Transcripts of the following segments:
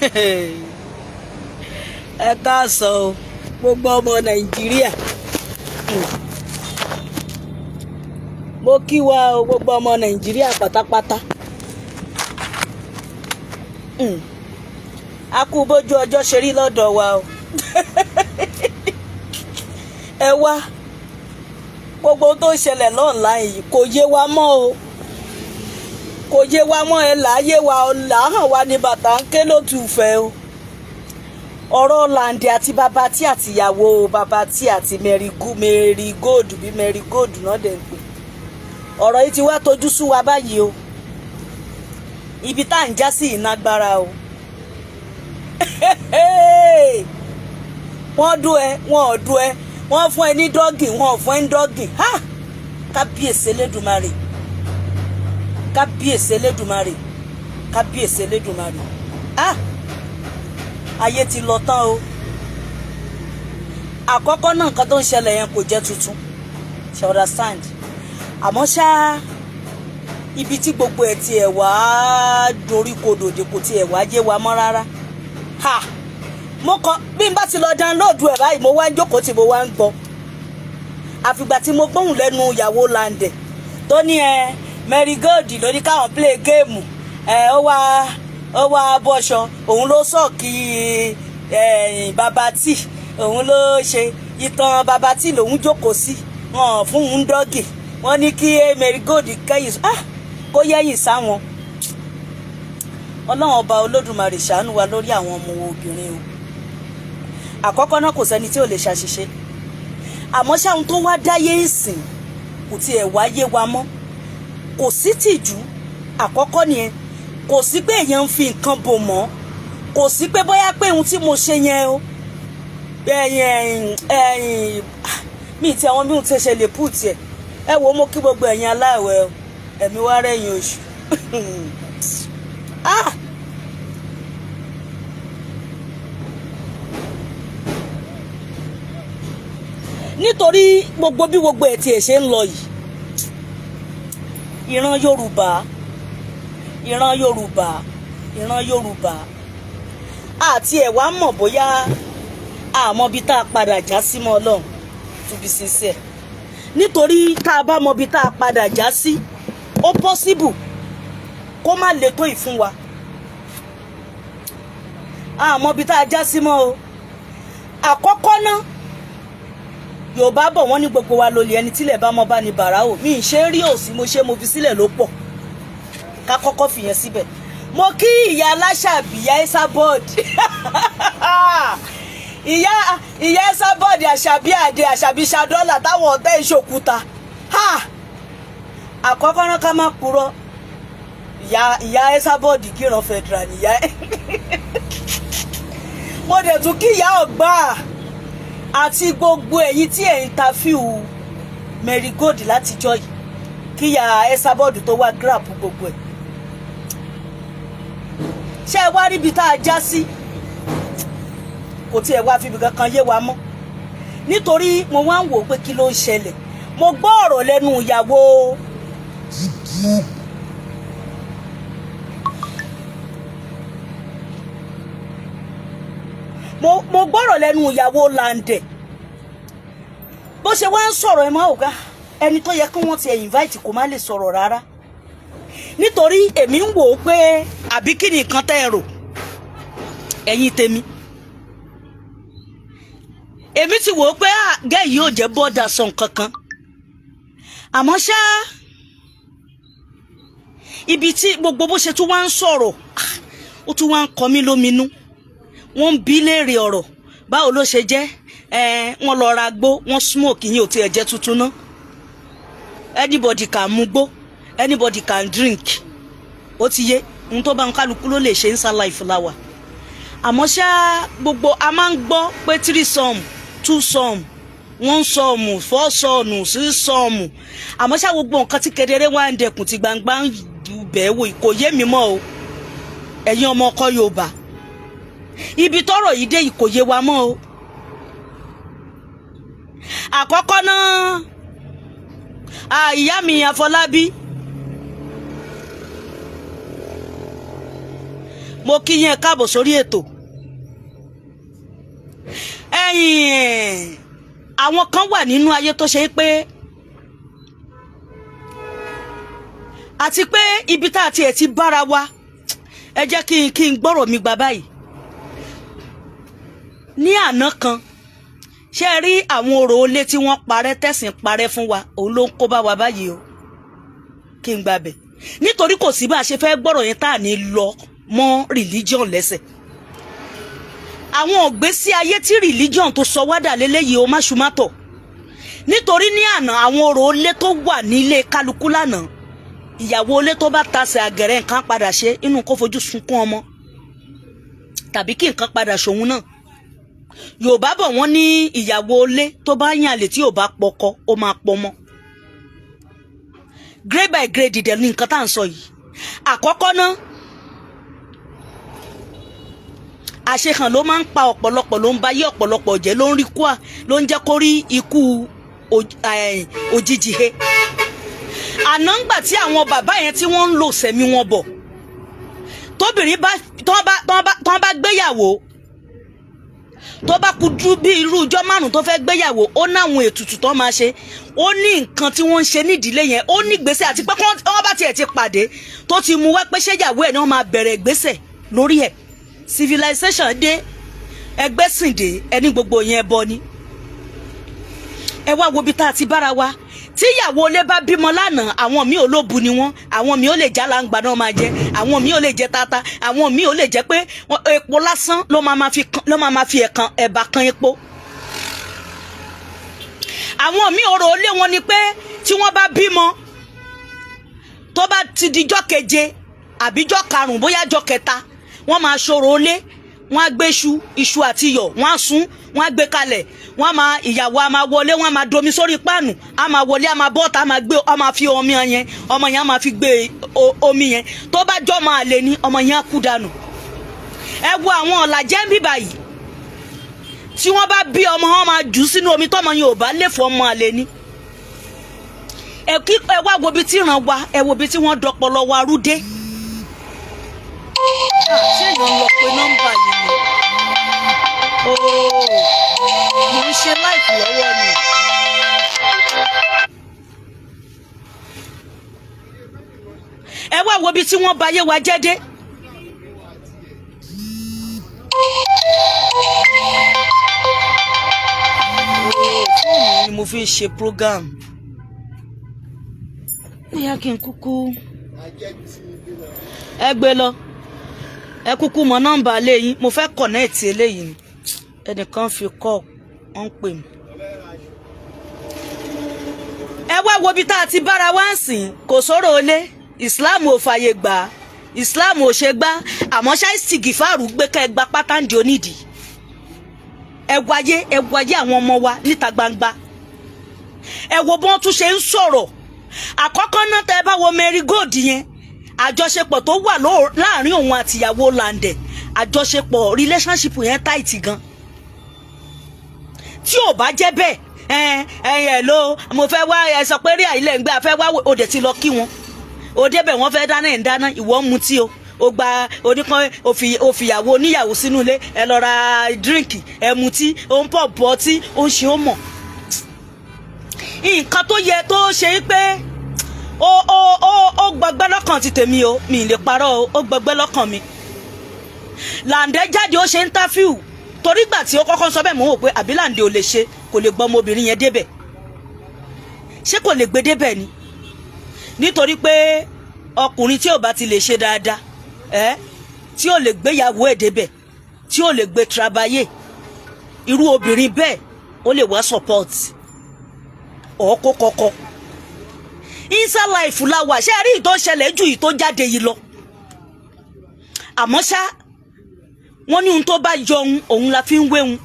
Ẹ káàsán o, gbogbo ọmọ Nàìjíríà. Mo kí wa o, gbogbo ọmọ Nàìjíríà pátápátá. A kú bójú ọjọ́ ṣe rí lọ́dọ̀ wa o. Ẹ wá, gbogbo ohun tó ń ṣẹlẹ̀ l'online yìí kò yé wa mọ́ o, kò yé wa mọ́. Ẹ là á yé wa, là á hàn wá ní bàtà ń ké lótú fẹ́ o. Ọ̀rọ̀ Làǹdì àti Bàbá Tí àtìyàwó Bàbá Tí àti Mary Gold, bí Mary Gold náà dẹ̀ ń pè, ọ̀rọ̀ yìí ti wá tojú sú wa báyìí o. Ibi tá à ń já sí ìnagbára o. Wọ́n dún ẹ, wọ́n ò dún ẹ, wọ́n fún ẹ ní doggy, wọ́n ò fún ẹ ní doggy. Ha, kábíyèsí Elédùmarè, kábíyèsí Elédùmarè, kábíyèsí Elédùmarè! Ah, ayé ti lọ tán o. Àkọ́kọ́ náà, nǹkan tó ń ṣẹlẹ̀ yẹn kò jẹ́ tuntun, ṣe understand? Àmọ́ ṣá, ibi tí gbogbo ẹ̀ tiẹ̀ wá dorí kodò dé, kò tiẹ̀ wá yé wa mọ́ rárá. Ha, mo kọ bí n bá ti lọ download ẹ̀ báyìí, mo wá ń jókòó tí mo wá ń gbọ́. Àfìgbà tí mo gbóhùn lẹ́nu ìyàwó Làǹdẹ̀ tó ní ẹ Mary Gold ló ní káwọn play game ẹ, ó wá bọ́ṣọ, òun ló sọ̀kì Bàbá Tí, òun ló ṣe ìtàn Bàbá Tí lòun jókòó sí, wọn fún un doggy, wọn ní kí Mary Gold kẹ́yìn, ah, kó yẹ́yìn sáwọn. Ọlọ́run ọba Olódùmarè, ṣàánú wa lórí àwọn ọmọ obìnrin o. Àkọ́kọ́ náà, kò sẹ́ni tí ò lè ṣàṣìṣe, àmọ́ ṣáwọn tó wá dáyé ìsìn kò tiẹ̀ wáyé wa mọ́. Kò sí tìjú, àkọ́kọ́ nìyẹn. Kò sí pé èèyàn ń fi nǹkan bò mọ́, kò sí pé bóyá pé ohun tí mo ṣe yẹn o, ẹ̀yìn ẹ̀yìn mi ti àwọn bí mo ti ṣe lè put ẹ̀. Ẹ wo, mo kí gbogbo ẹ̀yin aláìwẹ̀ o, ẹ̀mí wá rẹ̀yìn oṣù. Ah! Nítorí gbogbo bí gbogbo ẹ̀ tiẹ̀ ṣe ń lọ yìí, ìran Yorùbá, ìran Yorùbá, ìran Yorùbá àti ẹ̀ wá mọ̀ bóyá àmọ́ bí tá a padà já sí mọ́. Ọlọ́run, to be sincere, nítorí tá a bá mọ bí tá a padà já sí, ó possible kó má le tó ìfún wa. Àmọ́ bí tá a já sí mọ́ o. Àkọ́kọ́ ná, Yorùbá bọ̀, wọ́n ní gbogbo wa lólè, ẹni tílẹ̀ bá mọ́ bá ní bàrà o. Mi ì ṣe rí òsì, mo ṣe mo fi sílẹ̀ ló pọ̀. Ká kọ́kọ́ fìyẹn síbẹ̀. Mo kí ìyá aláṣàbí, ìyá Esabod, ìyá Esabod, àṣàbí àdé, àṣàbí ṣàdọ́là táwọn ọ̀tẹ́ ìṣòkúta. Àkọ́kọ́ náà, ká má purọ́, ìyá Esabod kíran federal nìyá ẹ̀. Mo dẹ̀ tún kí ìyá ọ̀gbà àti gbogbo ẹ̀yin tí ẹ̀ ń interview Mary Gold látijọ́ yìí, kí ìyá Esabod tó wá grab gbogbo ẹ̀. Ṣé ẹ wá ríbi tá a já sí? Kò tiẹ̀ wá fíbi kankan yé wa mọ́, nítorí mo wá ń wò ó pé kí ló ń ṣẹlẹ̀. Mo gbọ́ ọ̀rọ̀ lẹ́nu ìyàwó mo gbọ́rọ̀ lẹ́nu ìyàwó Làǹdẹ̀ bó ṣe wá ń sọ̀rọ̀. Ẹ máa ò ga ẹni tó yẹ kí wọ́n ti invite kó má lè sọ̀rọ̀ rárá, nítorí èmi ń wò ó pé àbí kí ni nǹkan tẹ́ ẹ rò, ẹ̀yin tèmi? Èmi ti wò ó pé gẹ́ yìí ò jẹ́ bọ́dà sọ nǹkan kan. Àmọ́ ṣá, ibi tí gbogbo bó ṣe tún wá ń sọ̀rọ̀, ó tún wá ń kọ mí lóminú. Wọ́n ń bi léèrè ọ̀rọ̀, báwo ló ṣe jẹ́ ẹ, wọ́n lọ ra gbó, wọ́n smoke. Yín ò tiẹ̀ jẹ́ tuntun ná. Anybody can mu gbó, anybody can drink. Ó ti yé ohun tó bá ń kálukú ló lè ṣe ń sá life láwà. Àmọ́ ṣá, gbogbo a máa ń gbọ́ pé three some, two some, one some, four some, six some. Àmọ́ ṣá, gbogbo nǹkan tí kedere wá ń dẹkùn tí gbangba ń bẹ̀ wò, kò yé mi mọ́ o. Ẹ̀yin ọmọ ọkọ Yorùbá, ibi tọ́rọ̀ yìí dé yìí kò yé wa mọ́ o. Àkọ́kọ́ náà, ìyá mi Àfọlábí, Mo kí yín, ẹ káàbọ̀ sórí ètò. Ẹ̀yin àwọn kan wà nínú ayé tó ṣe é pé àti pé ibi tá a tiẹ̀ ti bára wa, ẹ jẹ́ kí n gbọ́rọ̀ mi gbà báyìí. Ní àná kan, ṣé ẹ rí àwọn orò olé tí wọ́n parẹ́, tẹ̀sìn parẹ́ fún wa, òun ló ń kó bá wa báyìí o. Kí n gbàbẹ̀ nítorí kò sí bá a ṣe fẹ́ gbọ́rọ̀ yẹn tá à ní lọ mọ́ religion lẹ́sẹ̀. Àwọn ògbésí ayé tí religion tó sọ wádà léléyìí o, máṣúmátọ̀. Nítorí ní àná, àwọn orò olé tó wà nílé kálukú lánàá, ìyàwó olé tó bá tasẹ̀ àgẹ̀rẹ̀, nǹkan padà ṣe inú kó fojú sunkún ọmọ tàbí kí nǹkan padà ṣòun náà. Yorùbá bọ̀, wọ́n ní ìyàwó olé tó bá yàn àlè tí ò bá pọkọ, ó máa pọmọ. Grade by grade dẹ̀ ní nǹkan tá à ń sọ yìí. Àkọ́kọ́ náà, àṣehàn ló máa ń pa ọ̀pọ̀lọpọ̀, ló ń ba yé ọ̀pọ̀lọpọ̀ jẹ́, ló ń rí kú à, ló ń jẹ́ kó rí ikú òjijì he. Àná ńgbà tí àwọn bàbá yẹn tí wọ́n ń lò sẹ́mi wọn bọ̀, tóbìnrin bá tán bá gbéyàwó, tó bá kú dú bí irú ọjọ́ 5 tó fẹ́ gbéyàwó, ó náwọn ètùtù tó máa ṣe, ó ní nǹkan tí wọ́n ń ṣe nídìílé yẹn, ó ní ìgbésẹ̀, àti pé wọ́n bá tiẹ̀ ti pàdé tó ti mú wá pé ṣéyàwó ẹ̀ ni wọ́n máa bẹ̀rẹ̀ ìgbésẹ̀ lórí ẹ̀. Civilization dé, ẹgbẹ́ sìn dé, ẹni gbogbo yẹn bọ ni. Ẹ wá wo ibi tá a ti bára wa. Tíyàwó ilé bá bímọ lánàá, àwọn míì olóbu ni wọn, àwọn míì ó lè já láǹgbà náà máa jẹ, àwọn míì ó lè jẹ tata, àwọn míì ó lè jẹ pé epo lásán ló máa fi ẹ̀kan ẹ̀bà kan epo. Àwọn míì, ọ̀rọ̀ ilé wọn ni pé tí wọ́n bá bímọ, tó bá ti dijọ́ keje àbíjọ́ karùn-ún, bóyá jọ́ kẹta, wọ́n máa ṣòro ilé, wọ́n á gbé iṣu, iṣu àti iyọ̀, wọ́n á sún, wọ́n á gbé kalẹ̀, wọ́n á máa, ìyàwó á máa wọlé, wọ́n á máa domi sórí páànù, á máa wọlé, á máa bọ́ta, á máa gbé, á máa fi omi yẹn, ọmọ yẹn á máa fi gbé omi yẹn. Tó bá jọ́ máa lè ní ọmọ yẹn á kú dànù. Ẹ wo àwọn ọ̀làjẹ́ ń bíbà yìí, tí wọ́n bá bí ọmọ, wọn máa jù sínú omi. Tọ́mọ yẹn ò bá lè fọ, ọmọ àlè ni. Ẹ kí ẹ wá wo ibi tí ìran wa, ẹ wo ibi tí wọ́n dọpọlọ wa rú dé. Ṣé èèyàn lọ pé nọ́mbà yìí ni? Ooo, mò ń ṣe live lọ́wọ́ ni. Ẹ wá wo ibi tí wọ́n ba ayé wa jẹ́ dé. Ooo, fóònù ni mo fi ń ṣe program. Níyà kí n kúkú ẹ gbé lọ, ẹ kúkú mọ nọ́mbà eléyìí, mo fẹ́ connect eléyìí ni. Ẹnìkan fi kọ́ ọ ń pè mí. Ẹ wá wo ibi tá a ti bára wá ń sìn. Kò sọ̀rọ̀ olé, Islam ò fààyè gbà, Islam ò ṣe gbá, àmọ́ ṣáìsì gìfáàrù gbé ká ẹ gba pátá ń di onídìí. Ẹ wáyé, ẹ wáyé àwọn ọmọ wa níta gbangba, ẹ wo bí wọ́n tún ṣe ń sọ̀rọ̀. Àkọ́kọ́ náà, tẹ́ ẹ bá wo Mary Gold yẹn, àjọṣepọ̀ tó wà láàrin òun àtìyàwó Làǹdẹ̀, àjọṣepọ̀ relationship yẹn tight gan. Tí ò bá jẹ́ bẹ́ẹ̀, ẹ ẹ ẹ ló mo fẹ́ wá, ẹ sọ pé rí àìlẹ̀ ń gbé afẹ́ wá, òde ti lọ kí wọn, òde bẹ̀ wọ́n fẹ́ dáná, ẹ̀ ń dáná, ìwọ ń mutí o, ó gba oníkan, òfìyàwó oníyàwó sínú ilé, ẹ lọ ra drink, ẹ mutí, ó ń pọ̀ bọ́ ọtí, ó ń ṣe, ó mọ̀ nǹkan tó yẹ tó ṣe é pé ó gbọgbẹ́ lọ́kàn ti tèmi o, mi ì lè parọ́ o, ó gbọgbẹ́ lọ́kàn mi. Làǹdẹ̀ jáde, ó ṣe interview, torí gbà tí ó kọ́kọ́ sọ bẹ́ẹ̀, mò ń wò pé àbí Làǹdẹ̀ ò lè ṣe, kò lè gbọ́ ọmọbìnrin yẹn débẹ̀, ṣé kò lè gbé débẹ̀ ni? Nítorí pé ọkùnrin tí ò bá ti lè ṣe dáadáa, ẹ tí ò lè gbéyàwó ẹ̀ débẹ̀, tí ò lè gbé trabayé, irú obìnrin bẹ́ẹ̀ ó lè wá support ọkọ kọkọ. Inside life la wà. Ṣé rí ìtò ṣẹlẹ̀ ju ìtò jáde yìí lọ? Àmọ́ ṣá, wọ́n ní ohun tó bá yọ ohun òun la fi ń wéhun.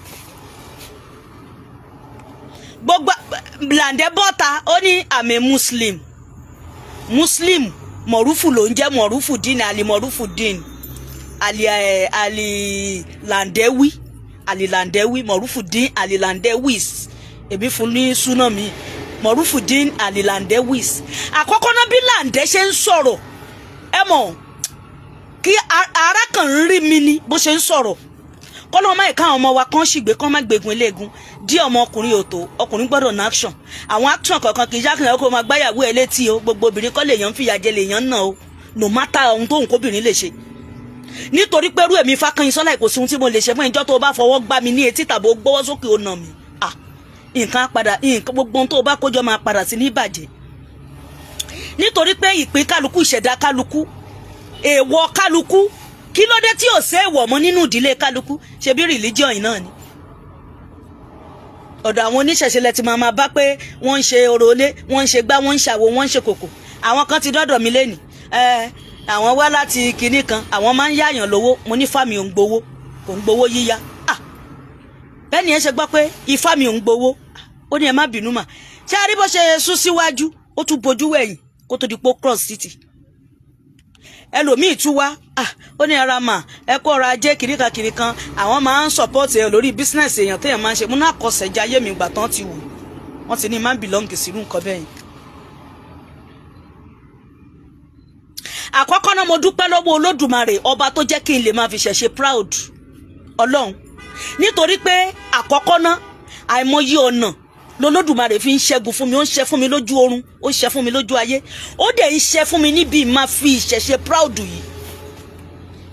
Gbogbo Làǹdẹ̀ bọ́ta, ó ní àmì muslim, muslim mọ̀rúfù ló ń jẹ́, mọ̀rúfù dín, àlì mọ̀rúfù dín, àlì ẹ̀ àlì Làǹdẹ̀wí, àlì Làǹdẹ̀wí, mọ̀rúfù dín, àlì Làǹdẹ̀wís. Èmi fún ní súná mi, mọ̀rúfù dín, àlì Làǹdẹ̀wís. Àkọ́kọ́ náà, bí Làǹdẹ̀ ṣe ń sọ̀rọ̀, ẹ mọ̀ kí ara kàn ń rí mi ni bó ṣe ń sọ̀rọ̀. Kọ́lọ́ máa ká àwọn ọmọ wa kán ṣìgbé, kán má gbégun eléegun dí. Ọmọ ọkùnrin ò tó, ọkùnrin gbọ́dọ̀ ní action. Àwọn action kankan kì í ṣàkíyàn kó máa gbáyàwó ẹ létí o. Gbogbo obìnrin kọ́ lèèyàn ń fìyà jẹ, lèèyàn náà o, no matter ohun tóun kóbìnrin lè ṣe. Nítorí pé irú èmi Fákànyìnsọ́lá, kò sí ohun tí mo lè ṣe fún ìjọ tó o bá fọwọ́ gbá mi ní etí tàbí o gbọ́wọ́ sókè o nà mí, ah, nǹkan á padà, nǹkan gbogbo ohun tó o bá kójọ máa padà sí ní ìbàjẹ́. Nítorí pé ìpín kálukú, ìṣẹ̀dá kálukú, èèwọ̀ kálukú. Kí ló dé tí ò sí èèwọ̀ mọ́ nínú ìdílé kálukú? Ṣebí religion yìí náà ni. Ọ̀dọ̀ àwọn oníṣẹ̀ṣe lẹ ti máa bá pé wọ́n ń ṣe oròlé, wọ́n ń ṣe gbá, wọ́n ń ṣàwo, wọ́n ń ṣe kòkò. Àwọn kan ti dọ́dọ̀ mi lẹ́nìí ẹ, àwọn wá láti kinní kan, àwọn máa ń yáyàn lówó. Mo ní fámi ò ń gbowó, kò ń gbowó yíyá. Ah, bẹ́ẹ̀ ni ẹ ṣe gbọ́ pé ifá mi ò ń gbowó. Ó ní ẹ má bínú mà. Ṣé a rí bó ṣe sún síwájú, ó tún bojú wẹ̀yìn kó tó di pé ó cross city. Ẹlòmíì tún wá, ah, ó ní ara mà ẹ kó ọrọ̀ ajé kìnìkan kìnìkan, àwọn máa ń support ẹ lórí business èèyàn téèyàn máa ń ṣe. Múná àkọsẹ̀jayé mi gbà tán ti wù wọ́n ti ní má belong sírú nǹkan bẹ́ẹ̀ yẹn. Àkọ́kọ́ náà, mo dúpẹ́ lọ́wọ́ Olódùmarè, ọba tó jẹ́ kí n lè máa fi ṣẹ̀ṣe proud Ọlọ́run. Nítorí pé àkọ́kọ́ náà, àìmọye ọ̀nà lolódùmarè fi ń ṣẹ́gun fún mi. Ó ń ṣe fún mi lójú oorun, ó ń ṣe fún mi lójú ayé, ó dẹ̀ ń ṣe fún mi níbi máa fi ìṣẹ̀ṣe proud yìí.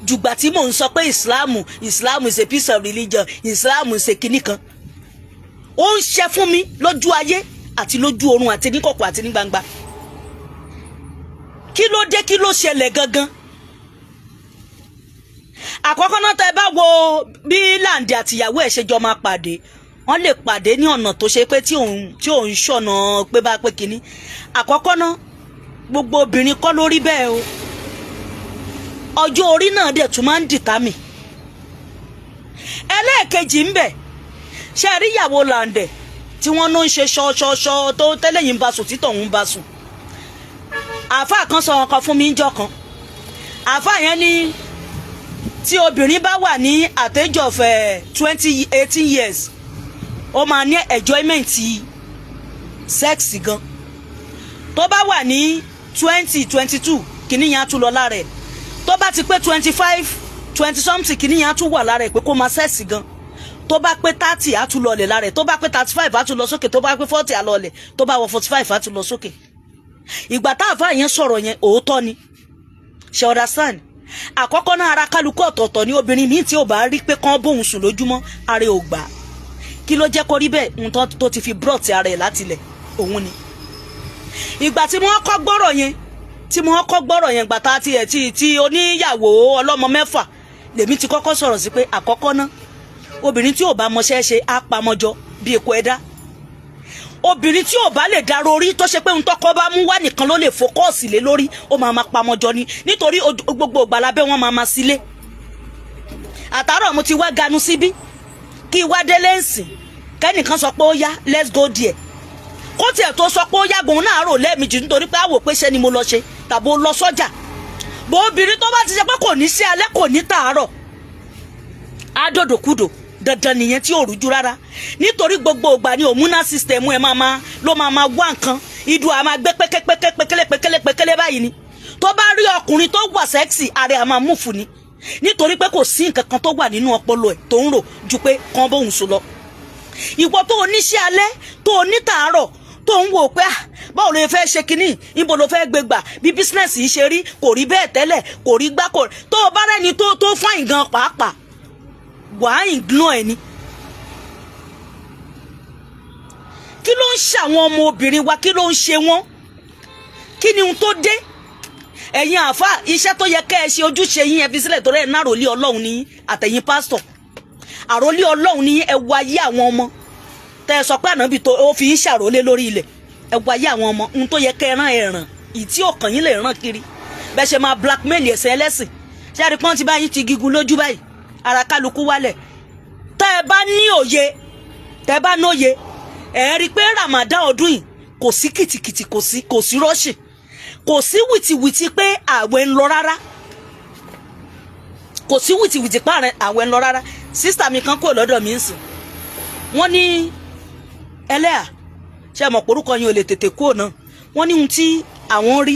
Jùgbà tí mò ń sọ pé Islam, Islam is a piece of religion, Islam is a kinní kan, ó ń ṣe fún mi lójú ayé àti lójú oorun àti níkọ̀kọ̀ àti ní gbangba. Kí ló dé? Kí ló ṣẹlẹ̀ gangan? Àkọ́kọ́ náà, tẹ́ ẹ bá wo bí Láǹdì àtìyàwó ẹ̀ ṣe jọ máa pàdé, wọ́n lè pàdé ní ọ̀nà tó ṣe pé tí òun ṣọ̀nà pé bá pé kínní. Àkọ́kọ́ náà, gbogbo obìnrin kọ́ ló rí bẹ́ẹ̀ o. Ọjọ́ orí náà dẹ̀ tún máa ń determine. Ẹlẹ́ẹ̀kejì ń bẹ̀, ṣe rí ìyàwó Làǹdẹ̀ tí wọ́n ló ń ṣe ṣọṣọṣọ tó tẹ́lẹ̀ yìí ń bá sùn, títọ̀ ń bá sùn. Àáfàá kan sọ ọkọ fún mi ń jọ kan. Àáfàá yẹn ní tí obìnrin bá wà ní at age of 20, 18 years, ó máa ní enjoyment sex gan. Tó bá wà ní 20, 22, kìíní yẹn á tún lọ lára ẹ̀. Tó bá ti pé 25, 20 something, kìíní yẹn á tún wà lára ẹ̀ pé kó máa sex gan. Tó bá pé 30, á tún lọlẹ̀ lára ẹ̀. Tó bá pé 35, á tún lọ sókè. Tó bá pé 40, á lọlẹ̀. Tó bá wọ 45, á tún lọ sókè. Ìgbà tá àáfàá yẹn sọ̀rọ̀ yẹn, òótọ́ ni. Ṣe understand? Àkọ́kọ́ náà, ara kálukú ọ̀tọ̀ọ̀tọ̀ ní. Obìnrin míì tí ò bá rí pé kán bóun sùn lójúmọ́, ara ẹ̀ ò gbà. Kí ló jẹ́ kó rí bẹ́ẹ̀? Nǹkan tó ti fi brought ara ẹ̀ látilẹ̀ òun ni. Ìgbà tí wọ́n kọ́ gbọ́rọ̀ yẹn, tí wọ́n kọ́ gbọ́rọ̀ yẹn, gbàtà tiẹ̀ tí oníyàwó ọlọ́mọ 6 lèmi ti kọ́kọ́ sọ̀rọ̀ sí pé àkọ́kọ́ ná, obìnrin tí ò bá mọṣẹ́ ṣe á pamọ́jọ bí epo ẹ̀dá. Obìnrin tí ò bá lè dárò orí, tó ṣe pé ohun tọkọ bá mú wá nìkan ló lè focus lé lórí, ó máa ma pamọ́jọ ni. Nítorí gbogbo ìgbà lábẹ́ wọn máa ma sílé. Àtàárọ̀ mo ti wá ganu síbí, kí wá délé ń sìn, kẹ́nìkan sọ pé ó yá, let's go there. Kó tiẹ̀ tó sọ pé ó yàgùn náà rò lẹ́ẹ̀mejì, nítorí pé àwò pé ṣé ni mo lọ ṣe tàbí ó lọ sọ́jà. Bó obìnrin tó bá ti ṣe pé kò ní sí alẹ́, kò ní tàárọ̀, á dòdòkúdò dandan nìyẹn tí ò rújú rárá. Nítorí gbogbo ìgbà ni hormonal system ẹ máa máa ló máa máa wá nǹkan ìdù, à máa gbé péképéké, pékélé pékélé pékélé báyìí ni. Tó bá rí ọkùnrin tó wà sexy, ààrẹ à máa move ni, nítorí pé kò sí nǹkan kan tó wà nínú ọpọlọ ẹ̀ tó ń rò ju pé kán bóun sùn lọ. Ìwọ tó o níṣẹ́ alẹ́, tó o ní tàárọ̀, tó ń wò pé, ah, báwo ló fẹ́ ṣe kínní, níbo ló fẹ́ gbé gbà, bí business yìí ṣe rí kò rí bẹ́ẹ̀ tẹ́lẹ̀, kò rí gbá, kò tó o bá rẹ́ni tó fine gan pàápàá, wàá ignore ẹ ni. Kí ló ń ṣe àwọn ọmọ obìnrin wa? Kí ló ń ṣe wọ́n? Kí ni ohun tó dé? Ẹ̀yin àáfà, iṣẹ́ tó yẹ kẹ́ ẹ ṣe, ojúṣe yín, ẹ fi sílẹ̀, torí ẹ̀ ní àròlé Ọlọ́run ní. Àtẹ̀yìn pásítọ̀, àròlé Ọlọ́run ní. Ẹ wo ayé àwọn ọmọ tẹ́ ẹ sọ pé ànábì tó ó fi ń ṣàròlé lórí ilẹ̀. Ẹ wo ayé àwọn ọmọ. Ohun tó yẹ kẹ́ ẹ rán, ẹ ràn ìtí ọkàn yín lè ràn kiri bẹ́ẹ̀ ṣe máa blackmail ẹ̀sẹ̀ ẹlẹ́sìn. Ṣé àrípọ́n ti bá yín ti gígùn lójú báyìí? Ara kálukú wálẹ̀. Tẹ́ ẹ bá ní òye, tẹ́ ẹ bá nóye, ẹ rí i pé Ramadan ọdún yìí kò sí kìtìkìtì, kò sí rush, kò sí wìtìwìtì pé àwẹ̀ ń lọ rárá, kò sí wìtìwìtì pé àwẹ̀ ń lọ rárá. Sister mi kan kúrò lọ́dọ̀ mi ń sìn, wọ́n ní ẹlẹ́à, ṣe mọ̀ porúkọ yín ò lè tètè kúrò náà. Wọ́n ní ohun tí àwọn rí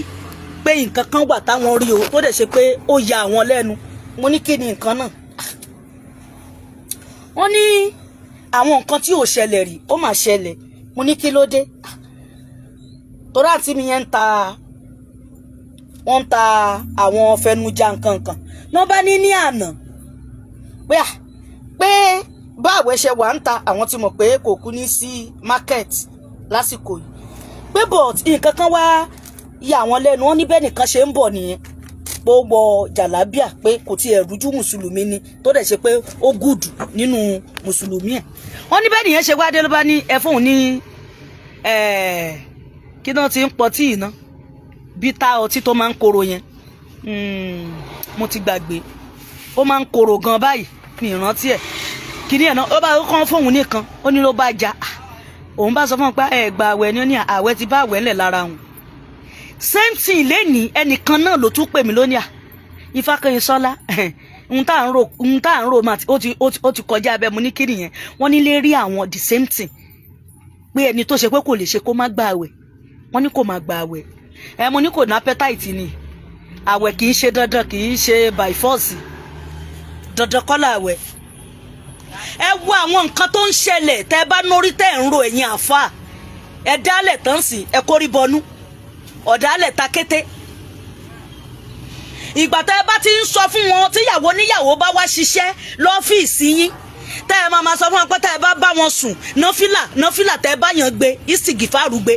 pé nǹkan kan wà táwọn rí o, tó dẹ̀ ṣe pé ó ya àwọn lẹ́nu. Mo ní, kí ni nǹkan náà? Wọ́n ní àwọn nǹkan tí ò ṣẹlẹ̀ rí, ó mà ṣẹlẹ̀. Mo ní, kí ló dé? Torí àǹtí mi yẹn ń ta, wọ́n ń ta àwọn fẹnujà nǹkan kan. Wọ́n bá ní ní àná pé à pé báwo ṣe wà ń ta, àwọn tí mọ̀ pé kò kú ní sí market lásìkò yìí, pé but nǹkan kan wá yà wọ́n lẹ́nu. Wọ́n ní bẹ́ẹ̀ nìkan ṣe ń bọ̀ nìyẹn, pé ó wọ jàlábíà, pé kò tiẹ̀ rújú, mùsùlùmí ni, tó dẹ̀ ṣe pé ó gùdù nínú mùsùlùmí ẹ̀. Wọ́n ní bẹ́ẹ̀ nìyẹn ṣe wá dé, ló bá ní ẹ fóun ní kí náà ti ń pọ tíì ná, bitter ọtí tó máa ń korò yẹn. Mo ti gbàgbé, ó máa ń korò gan báyìí, mi ìrántí ẹ̀. Kíní ẹ̀ náà, ó bá kàn fóun nìkan, ó ní ló bá ja. Òun bá sọ fún un pé ẹ gba àwẹ̀ ni. Ó ní àwẹ̀ ti bá àwẹ̀ ńlẹ̀ lára òun. Same thing lẹ́nìí, ẹnìkan náà ló tún pè mí lónìí. À Ifákẹ́yìnsọ́lá, ohun tá à ń rò, ohun tá à ń rò máa ó ti kọjá abẹ́. Mo ní, kí nìyẹn? Wọ́n ní lè rí àwọn the same thing, pé ẹni tó ṣe pé kò lè ṣe kó má gba àwẹ̀, wọ́n ní kò má gba àwẹ̀ ẹ. Mo ní kò ní appetite ni. Àwẹ̀ kì í ṣe dandan, kì í ṣe by force, dandan kọ́ làwẹ̀. Ẹ wo àwọn nǹkan tó ń ṣẹlẹ̀. Tẹ́ ẹ bá nórí tẹ́ ẹ̀ ń ro, ẹ̀yin àáfàá, ẹ dálẹ̀ tán sí, ẹ kórí bọnú ọ̀dálẹ̀ ta kété. Ìgbà tẹ́ ẹ bá ti ń sọ fún wọn, tíyàwó níyàwó bá wá ṣiṣẹ́ lọ́fíìsì yín, tẹ́ ẹ máa ma sọ fún wọn pé tẹ́ ẹ bá bá wọn sùn, nọ́fìlà nọ́fìlà tẹ́ ẹ bá yàn gbé, ìsìgìfàrú gbé,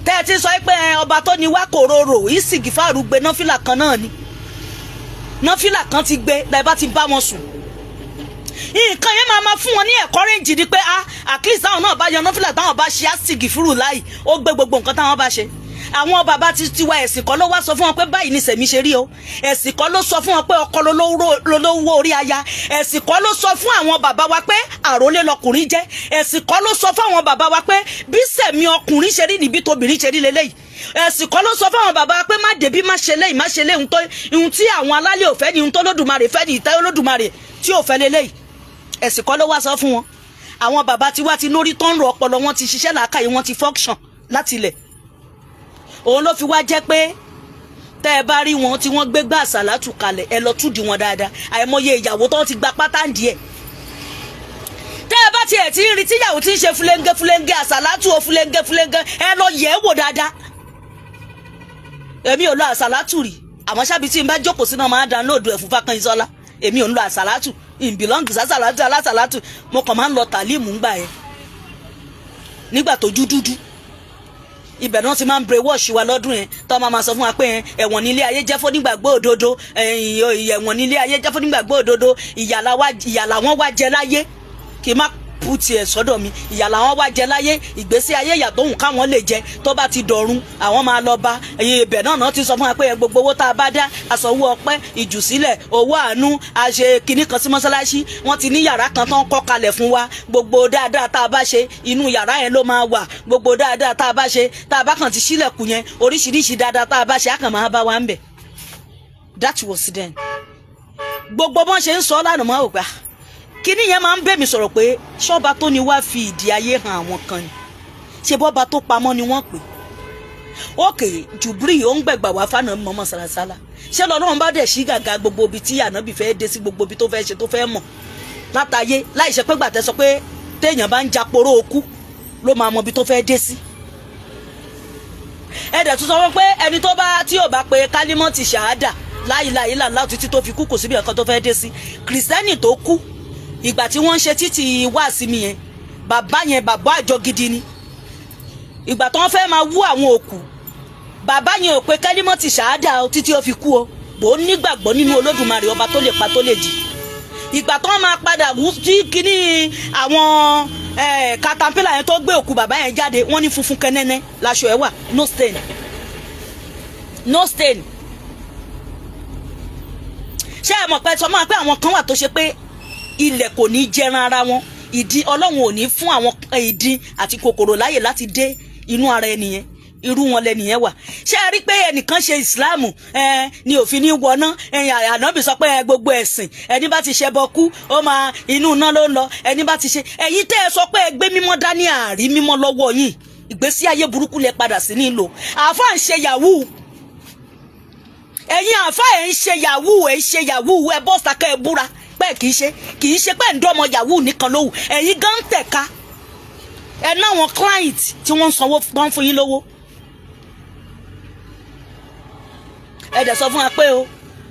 tẹ́ ẹ ti sọ pé ọba tó ní wá kòróró, ìsìgìfàrú gbé, nọ́fìlà kan náà ni, nọ́fìlà kan ti gbé. Tẹ́ ẹ bá ti bá wọn sùn, nǹkan yẹn máa ma fún wọn ní encourage ni pé, ah, at least táwọn náà bá yan nọ́fìlà, táwọn bá ṣe àsìgìfúrú láì, ó gbé gbogbo nǹkan táwọn bá ṣe. Àwọn bàbá ti tiwa, ẹ̀sìn kọ́ ló wá sọ fún wọn pé báyìí ni sẹ̀mí ṣe rí o. Ẹ̀sìn kọ́ ló sọ fún wọn pé ọkọ lolówó orí aya. Ẹ̀sìn kọ́ ló sọ fún àwọn bàbá wa pé àrólé lọkùnrin jẹ́. Ẹ̀sìn kọ́ ló sọ fún àwọn bàbá wa pé bí sẹ̀mí ọkùnrin ṣe rí níbi tóbìnrin ṣe rí lélẹ́yìí. Ẹ̀sìn kọ́ ló sọ fún àwọn bàbá wa pé má débí, má ṣe léyìí, má ṣe léyìí. Ohun tí àwọn alálẹ̀ ò fẹ́ ni ohun tó lódùmarè fẹ́ ni, ìtẹ́ olódùmarè tí ò fẹ́ lélẹ́yìí. Ẹ̀sìn kọ́ ló wá sọ fún wọn. Àwọn bàbá tiwa ti lórí tó ń ro, ọpọlọ wọn ti ṣiṣẹ́, làákàyè wọn ti function láti ilẹ̀. Òun ló fi wá jẹ́ pé tẹ́ ẹ bá rí wọn tí wọ́n gbé gbà àsàlátù kalẹ̀, ẹ lọ túdì wọn dáadáa. Àìmọye ìyàwó tó ti gba pátá ń díẹ̀. Tẹ́ ẹ bá tiẹ̀ ti ń rí tíyàwó tí ń ṣe fúlẹ́ńgẹ́ fúlẹ́ńgẹ́ àsàlátù o, fúlẹ́ńgẹ́ fúlẹ́ńgẹ́, ẹ lọ yẹ̀ ẹ́ wò dáadáa. Èmi ò lọ àsàlátù rí, àmọ́ ṣábi tí n bá jókòó sínú, máa download ẹ̀ fún Fákànyìnsọ́lá. Èmi ò ń lọ àsàlátù, ìn belong sásàlátù alásàlátù. Mo kàn máa ń lọ tàlímù ńgbà yẹn, nígbà tó dúdú. Ibẹ̀ náà ti máa ń brainwash wa lọ́dún yẹn, tó máa ma sọ fún wa pé ẹ̀wọ̀n nílé ayé jẹ́ fún nígbàgbọ́ òdodo, ẹ̀wọ̀n nílé ayé jẹ́ fún nígbàgbọ́ òdodo, ìyà làwọn wá jẹ láyé. Kì í má put ẹ̀ sọ́dọ̀ mi, ìyà làwọn wá jẹ láyé, ìgbésí ayé ìyà tó hùn káwọn lè jẹ, tó bá ti dọ̀run àwọn máa lọ bá. Ibẹ̀ náà ti sọ fún wa pé gbogbo owó tá a bá dá, àsanwó ọpẹ́, ìjùsílẹ̀, owó àánú, àṣe kinní kan sí mọ́sálásí, wọ́n ti ní yàrá kan tó ń kọ́ kalẹ̀ fún wa. Gbogbo dáadáa tá a bá ṣe, inú yàrá yẹn ló máa wà. Gbogbo dáadáa tá a bá ṣe, tá a bá kàn ti sílẹ̀kùn yẹn, oríṣiríṣi dáadáa tá a bá ṣe á kàn máa bá wa ń bẹ̀. That was then. Gbogbo bọ́n ṣe ń sọ lánàá, máa wò pé kíní yẹn máa ń bẹ̀ mí sọ̀rọ̀ pé ṣọ́ba tó ní wá fi ìdí ayé hàn àwọn kan ni, ṣe bọ́ba tó pamọ́ ni wọ́n pè. Ókè jùbírì, ó ń gbẹ̀gbà wá fáànà mọ́mọ́ sàlàsàlà. Ṣé lọ́lọ́run bá dẹ̀ sí gàgà gbogbo ibi tí ànábì fẹ́ dé sí, gbogbo ibi tó fẹ́ ṣe, tó fẹ́ mọ̀ látàyé, láì ṣe pé gbàtẹ́ sọ pé téèyàn bá ń japoró okú ló máa mọ ibi tó fẹ́ dé sí. Ẹ dẹ̀ tún sọ wọ́n pé ẹni tó bá tí ò bá pe kálímọ́tì ṣàádà láìláì làlá títí tó fi kú, kò síbi ẹ̀kan tó fẹ́ dé sí. Kìrìsìtẹ́nì tó kú ìgbà tí wọ́n ń ṣe títì wá sí mi yẹn, bàbá yẹn, bàbá àjọ gidi ni. Ìgbà tó wọ́n fẹ́ máa wú àwọn òkú, bàbá yẹn ò pé kálímọ́tì ṣàádà títí ó fi kú o, bò ó nígbàgbọ́ nínú Olódùmarè, ọba tó lè pa tó lè jì. Ìgbà tó wọ́n máa padà wú tí kíní àwọn katapila yẹn tó gbé òkú bàbá yẹn jáde, wọ́n ní funfun kẹ́nẹ́nẹ́ láṣọ ẹ̀ wà, no stain, no stain. Ṣé ẹ mọ̀ pé sọ máa pé àwọn kan wà tó ṣe pé ilẹ̀ kò ní jẹran ara wọn, ìdí Ọlọ́run ò ní fún àwọn ìdin àti kòkòrò láyè láti dé inú ara ẹnìyẹn, irú wọn lẹnìyẹn wà. Ṣé ẹ rí pé ẹnìkan ṣe ìsìláàmù ẹ ní òfin ní wọná? Ànábì sọ pé gbogbo ẹ̀sìn, ẹni bá ti ṣẹbọ kú, ó máa inú iná ló ń lọ. Ẹni bá ti ṣe, ẹ̀yin tẹ́ ẹ sọ pé ẹ gbé mímọ́ dání, àárí mímọ́ lọ́wọ́ yín. Ìgbésí ayé burúkú lẹ padà sí nílò. Àáfàá ń ṣe yahoo. Ẹ̀yin àfa, ẹ̀ ń ṣe yahoo, ẹ̀ ń ṣe yahoo. Ẹ bọ́ sàkẹ́, ẹ búra pé kì í ṣe pé ń dọ́mọ yahoo nìkan lówù. Ẹ̀yin gan ń tẹ̀ka ẹ náwọn client tí wọ́n ń sanwó tán fún yín lówó. Ẹ dẹ̀ sọ fún wa pé o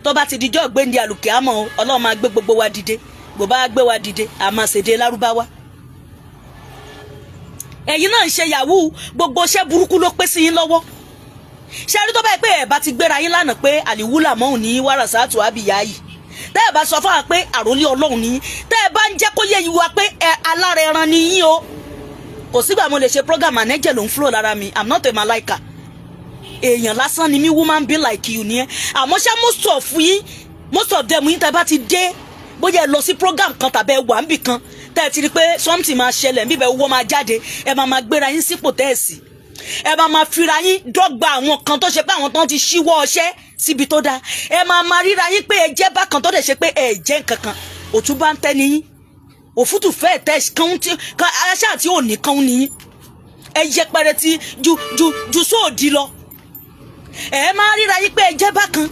tó bá ti dijọ́ gbéǹde àlùkìámọ̀ o, Ọlọ́run máa gbé gbogbo wa dìde. Bó bá gbé wa dìde, a máa ṣèdè Lárúbáwá. Ẹ̀yin náà ń ṣe yahoo, gbogbo iṣẹ́ burúkú ló pé sí yín lọ́wọ́. Ṣé ẹ rí, tó báyìí pé ẹ bá ti gbéra yín lánàá pé àlìwúlà mọ́hùn ní wàràsátù àbíyá yìí, tẹ́ ẹ bá sọ fún wa pé àròlé Ọlọ́run ní, tẹ́ ẹ bá ń jẹ́ kó yé yín wa pé ẹ alára ẹran ni yín o. Kò sígbà mo lè ṣe program, ànẹ́jẹ̀ ló ń flow lára mi. I'm not a malaika, èèyàn lásán ni mí, woman be like you ni ẹ. Àmọ́ ṣá, most of yín, most of them yín, tẹ́ bá ti dé, bóyá ẹ lọ sí program kan tàbí ẹ wà níbì kan, tẹ́ ẹ ti rí pé something máa ṣẹlẹ̀ níbẹ̀, owó máa jáde, ẹ máa máa gbéra yín sípò tẹ́ ẹ sí, ẹ máa máa fira yín dọ́gba àwọn kan tó ṣe pé àwọn tó ti ṣíwọ́ ọṣẹ́ síbi tó dáa. Ẹ máa máa ríra yín pé ẹ jẹ́ bákan tó dẹ̀ ṣe pé ẹ jẹ́ nǹkan kan. Òtún bá ń tẹ́ ni yín, òfútù fẹ́ẹ̀ tẹ́ kán tí aṣáà tí ò ní kán ni yín. Ẹ yẹpẹrẹ ti ju ju ju sóòdì lọ. Ẹ máa ríra yín pé ẹ jẹ́ bákan.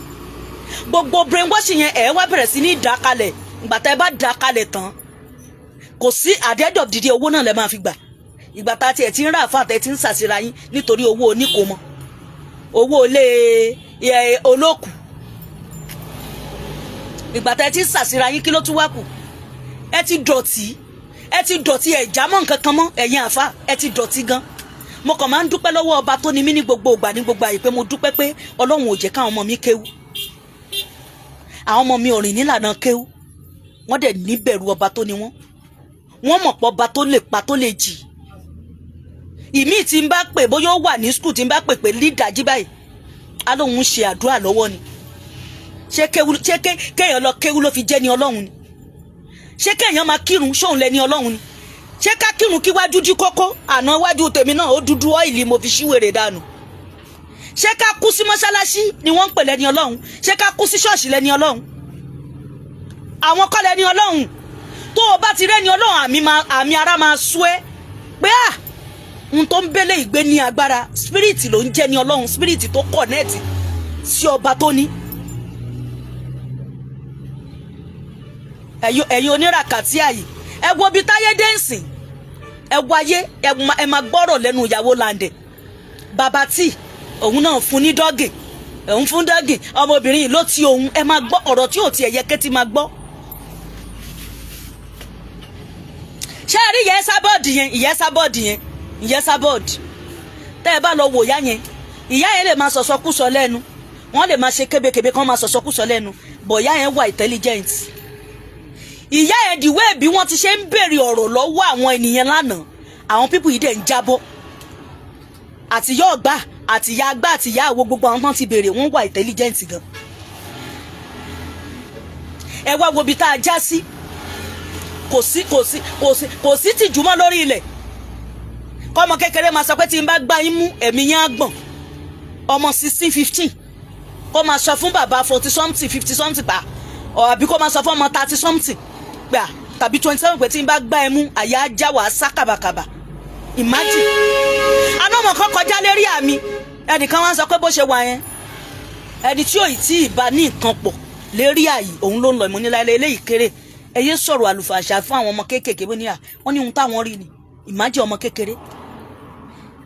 Gbogbo brainwashing yẹn, ẹ wá bẹ̀rẹ̀ sí ní dá kalẹ̀. Ìgbà tá ẹ bá dá kalẹ̀ tán, kò sí, at the end of the day, owó náà lẹ máa fi gbà. Ìgbà tá a tiẹ̀ ti ń rà fún àtẹ tí ń ṣàṣìra yín nítorí owó oníkòmọ, owó ilé olókù, ìgbà tá ẹ ti ń ṣàṣìra yín, kí ló tún wá kù? Ẹ ti dọ̀tí, ẹ ti dọ̀tí, ẹ já mọ́ nǹkan kan mọ́. Ẹ̀yin àfa, ẹ ti dọ̀tí gan. Mo kàn máa ń dúpẹ́ lọ́wọ́ ọba tó ní mí ní gbogbo ìgbà, ní gbogbo àyè, pé mo dúpẹ́ pé Ọlọ́run ò jẹ́ káwọn ọmọ mi kéwú. Àwọn ọmọ mi ò rìn nílànà kéwú, wọ́n dẹ̀ níbẹ̀rù ọba tó ní wọ́n. Wọ́n mọ̀ pé ọba tó lè pa, tó lè jì. Ìmíì tí ń bá pè, bóyá ó wà ní school, tí ń bá pè pé lídàjí báyìí, á lóun ń ṣe àdúrà lọ́wọ́ ni. Ṣé kéwú, ṣé kéèyàn lọ kéwú ló fi jẹ́ ní Ọlọ́run ni? Ṣé kéèyàn máa kírun ṣóun lẹ ní Ọlọ́run ni? Ṣé ká kírun kí wájú dí kókó? Àná wájú tèmi náà ó dúdú, oil mo fi ṣíwèrè dànù. Ṣé ká kú sí mọ́ṣáláṣí ni wọ́n ń pè lẹ́ni Ọlọ́run? Ṣé ká kú sí ṣọ́ọ̀ṣì lẹ́ni Ọlọ́run? Àwọn kọ́ lẹ́ni Ọlọ́run. Tó o bá ti rẹ́ni Ọlọ́run, àmì ara máa sú ẹ pé à n tó ń bẹ́lẹ̀ ìgbé ní agbára. Spirit ló ń jẹ́ ní Ọlọ́run, spirit tó connect sí ọba tó ní. Ẹ̀yin oníràkàtì àyè, ẹ wo ibi táyé dé ń sìn. Ẹ wáyé, ẹ máa gbọ́rọ̀ lẹ́nu ìyàwó Làǹdẹ̀. Bàbá tí òun náà fún ní doggy, òun fún doggy, ọmọbìnrin yìí ló ti òun. Ẹ máa gbọ́ ọ̀rọ̀ tí ò tiẹ̀ yẹ kétí máa gbọ́. Ṣé ẹ rí ìyá Ẹsábọ́ọ̀dì yẹn? Ìyá Ẹsábọ́ọ̀dì yẹn, ìyá Ẹsábọ́ọ̀dì, tẹ́ ẹ bá lọ wò ìyá yẹn, ìyá yẹn lè máa sọ̀sọ́kúsọ lẹ́nu, wọ́n lè máa ṣe kébékébé kán máa sọ̀sọ́kúsọ lẹ́nu, bọ̀ ìyá yẹn wà intelligent. Ìyá yẹn, dìwé bí wọ́n ti ṣe ń béèrè ọ̀rọ̀ lọ́wọ́ àwọn ènìyàn lánàá, àwọn people yìí dẹ̀ ń jábọ́, àti ìyá ọ̀gbà, àti ìyá agbá, àti ìyá àwo, gbogbo àwọn tán ti béèrè, wọ́n wà intelligent gan. Ẹ wá wo ibi tá a já sí. Kò sí, kò sí, kò sí, kò sí tìjú mọ́ lórí ilẹ̀. Kọ́mọ kékeré máa sọ pé tí n bá gbá yín mú, ẹ̀mí yín á gbọ̀n. Ọmọ 16, 15 kó máa sọ fún bàbá 40 something, 50 something pa ọ̀, àbí kó máa sọ fún ọmọ 30 something gbà tàbí 27 pé tí n bá gbá ẹ mú, àyà á já, wàá sá kàbàkàbà. Imagine, anọ́mọ kan kọjá lérí àmì, ẹnìkan wá ń sọ pé bó ṣe wà yẹn, ẹni tí ò tí ì bá ní nǹkan pọ̀ lérí àyè, òun ló ń lọ. Ìmúniláìlẹ̀ eléyìí kéré. Ẹ yé sọ̀rọ̀ àlùfàṣà fún àwọn ọmọ kéékèèké. Bó ní à wọ́n ní ohun táwọn rí ni. Imagine, ọmọ kékeré,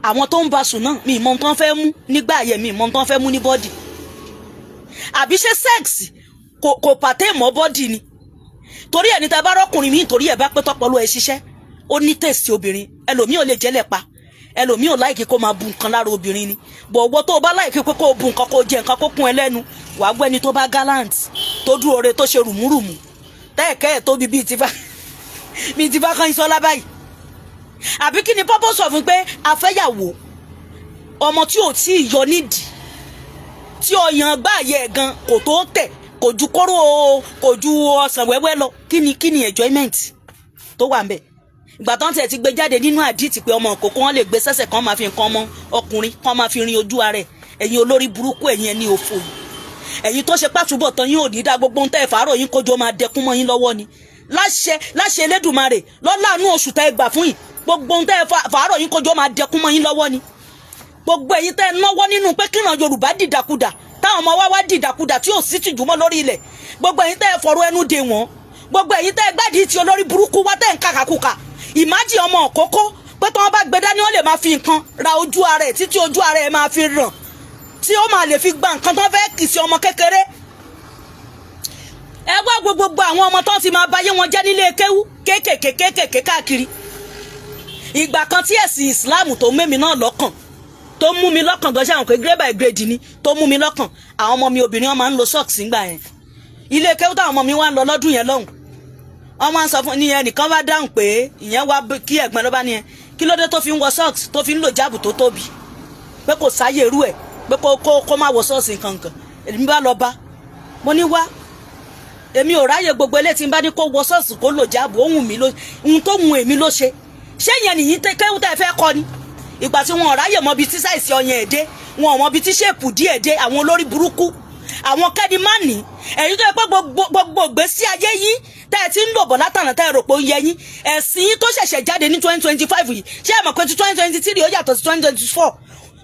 àwọn tó ń bá sùn náà, mi ìmọ̀ ohun tó ń fẹ́ mú nígbà yẹn, mi ìmọ̀ ohun tó ń fẹ́ mú ní body. Àbí ṣé sex kò pàtẹ́ mọ́ body ni? Torí ẹni tá a bá rọ́kùnrin mi, torí ẹ̀ bá pé tọpọlọ ẹ̀ ṣiṣẹ́, ó ní taste obìnrin. Ẹlòmíì ò lè jẹ́lẹ̀ pa, ẹlòmíì ò like kó máa bu nǹkan lára obìnrin ni. Bọ̀ ọwọ́ tó o bá like pé kó o bu nǹkan, kó o jẹ nǹkan, kó kún ẹ lẹ́nu, wàá gbọ́ ẹni tó bá gallant, tó dúró re, tó ṣe rùmúrùmù, tẹ́ẹ̀kẹ́ ẹ̀ tóbi bíi ti fa kan ìsọlá báyìí. Àbí kí ni purpose of pé afẹ́yàwó, ọmọ tí ò tí ì yọ nídìí, tí ọyàn gbáàyè ẹ̀ gan kò tó tẹ̀, kò ju kóró, kò ju ọsàn wẹ́wẹ́ lọ? Kí ni enjoyment tó wà ń bẹ̀? Ìgbà tán tiẹ̀ ti gbé jáde nínú àdìtì pé ọmọ òkòkò wọn lè gbé sẹ́sẹ̀ kan, máa fi nǹkan ọmọ ọkùnrin kan máa fi rin ojú ara ẹ̀. Ẹ̀yin olórí burúkú, ẹ̀yin ẹni òfò yìí, ẹ̀yin tó ṣe pàtúbọ̀ tán yín ò ní dá. Gbogbo ohun tẹ́ ẹ̀ fàárọ̀ yín kójó máa dẹkún mọ́ yín lọ́wọ́ ni. Láṣẹ, láṣẹ Elédùmarè, lọ́láàánú oṣù tẹ́ ẹ gbà fún yìí, gbogbo ohun tẹ́ ẹ fàárọ̀ yín kójó máa dẹkún mọ́ yín lọ́wọ́ ni. Gbogbo ẹ̀yin tẹ́ ẹ náwó nínú pé kíran Yorùbá dìdàkudà, Táwọn ọmọ wa wá dìdàkudà tí ò sí tìjú mọ́ lórí ilẹ̀. Gbogbo ẹ̀yin tẹ́ ẹ fọ̀rọ̀ ẹnu dè wọ́n, gbogbo ẹ̀yin tẹ́ ẹ gbádìí ti olórí burúkú wá, tẹ́ ẹ ń kàkàkùkà. Ìmájì ọmọ òkókó pé tí wọ́n bá gbé dání, wọ́n lè máa fi nǹkan ra ojú ara ẹ̀ títí ojú ara ẹ̀ máa fi ràn, tí ó máa lè fi gba nǹkan tó fẹ́ kì sí ọmọ kékeré. Ẹ wá gbogbo àwọn ọmọ tó ti máa bayé wọn jẹ́ nílé kéwú kéékèèké kéékèèké káàkiri. Ìgbà kan tí ẹ̀sìn Islam tó mẹ́mi náà lọ́kàn, tó mú mi lọ́kàn gan, ṣe àwọn pé grade by grade ni tó mú mi lọ́kàn. Àwọn ọmọ mi obìnrin, wọn máa ń lo socks ńgbà yẹn. Ilé kéwú táwọn ọmọ mi wá ń lọ lọ́dún yẹn lọ́hùn, wọ́n máa ń sọ fún ní ẹnìkan wá dáhùn pé ìyẹn wá kí ẹ̀gbọ́n ló bá ní ẹ kí ló dé tó fi ń wọ socks, tó fi ń lo hijab tó tóbi, pé kò sáyé irú ẹ̀, pé kó má wọ socks nǹkan. Èmi bá lọ bá, mo ní, "Wá, èmi ò ráyè gbogbo eléyìí. Tí n bá ní kó wọ socks, kó lo hijab, ó wù mí ló ohun tó wù èmi ló ṣe. Ṣé yẹn nìyí kéwú tẹ́ fẹ́ kọ́ ni?" Ìgbà tí wọn ò ráyè mọ ibi tí size ọyàn ẹ̀ dé, wọn ò mọ ibi tí shape díẹ̀ dé. Àwọn olórí burúkú, àwọn kẹ́ni má ní ẹ̀yin tó yẹ pé gbogbo ìgbésí ayé yín tẹ́ ẹ ti ń lò bọ̀ látànà, tẹ́ ẹ rò pé ó yẹ yín, ẹ̀sìn yín tó ṣẹ̀ṣẹ̀ jáde ní 2025 yìí, ṣé ẹ mọ̀ pé ti 2023 ó yàtọ̀ sí 2024,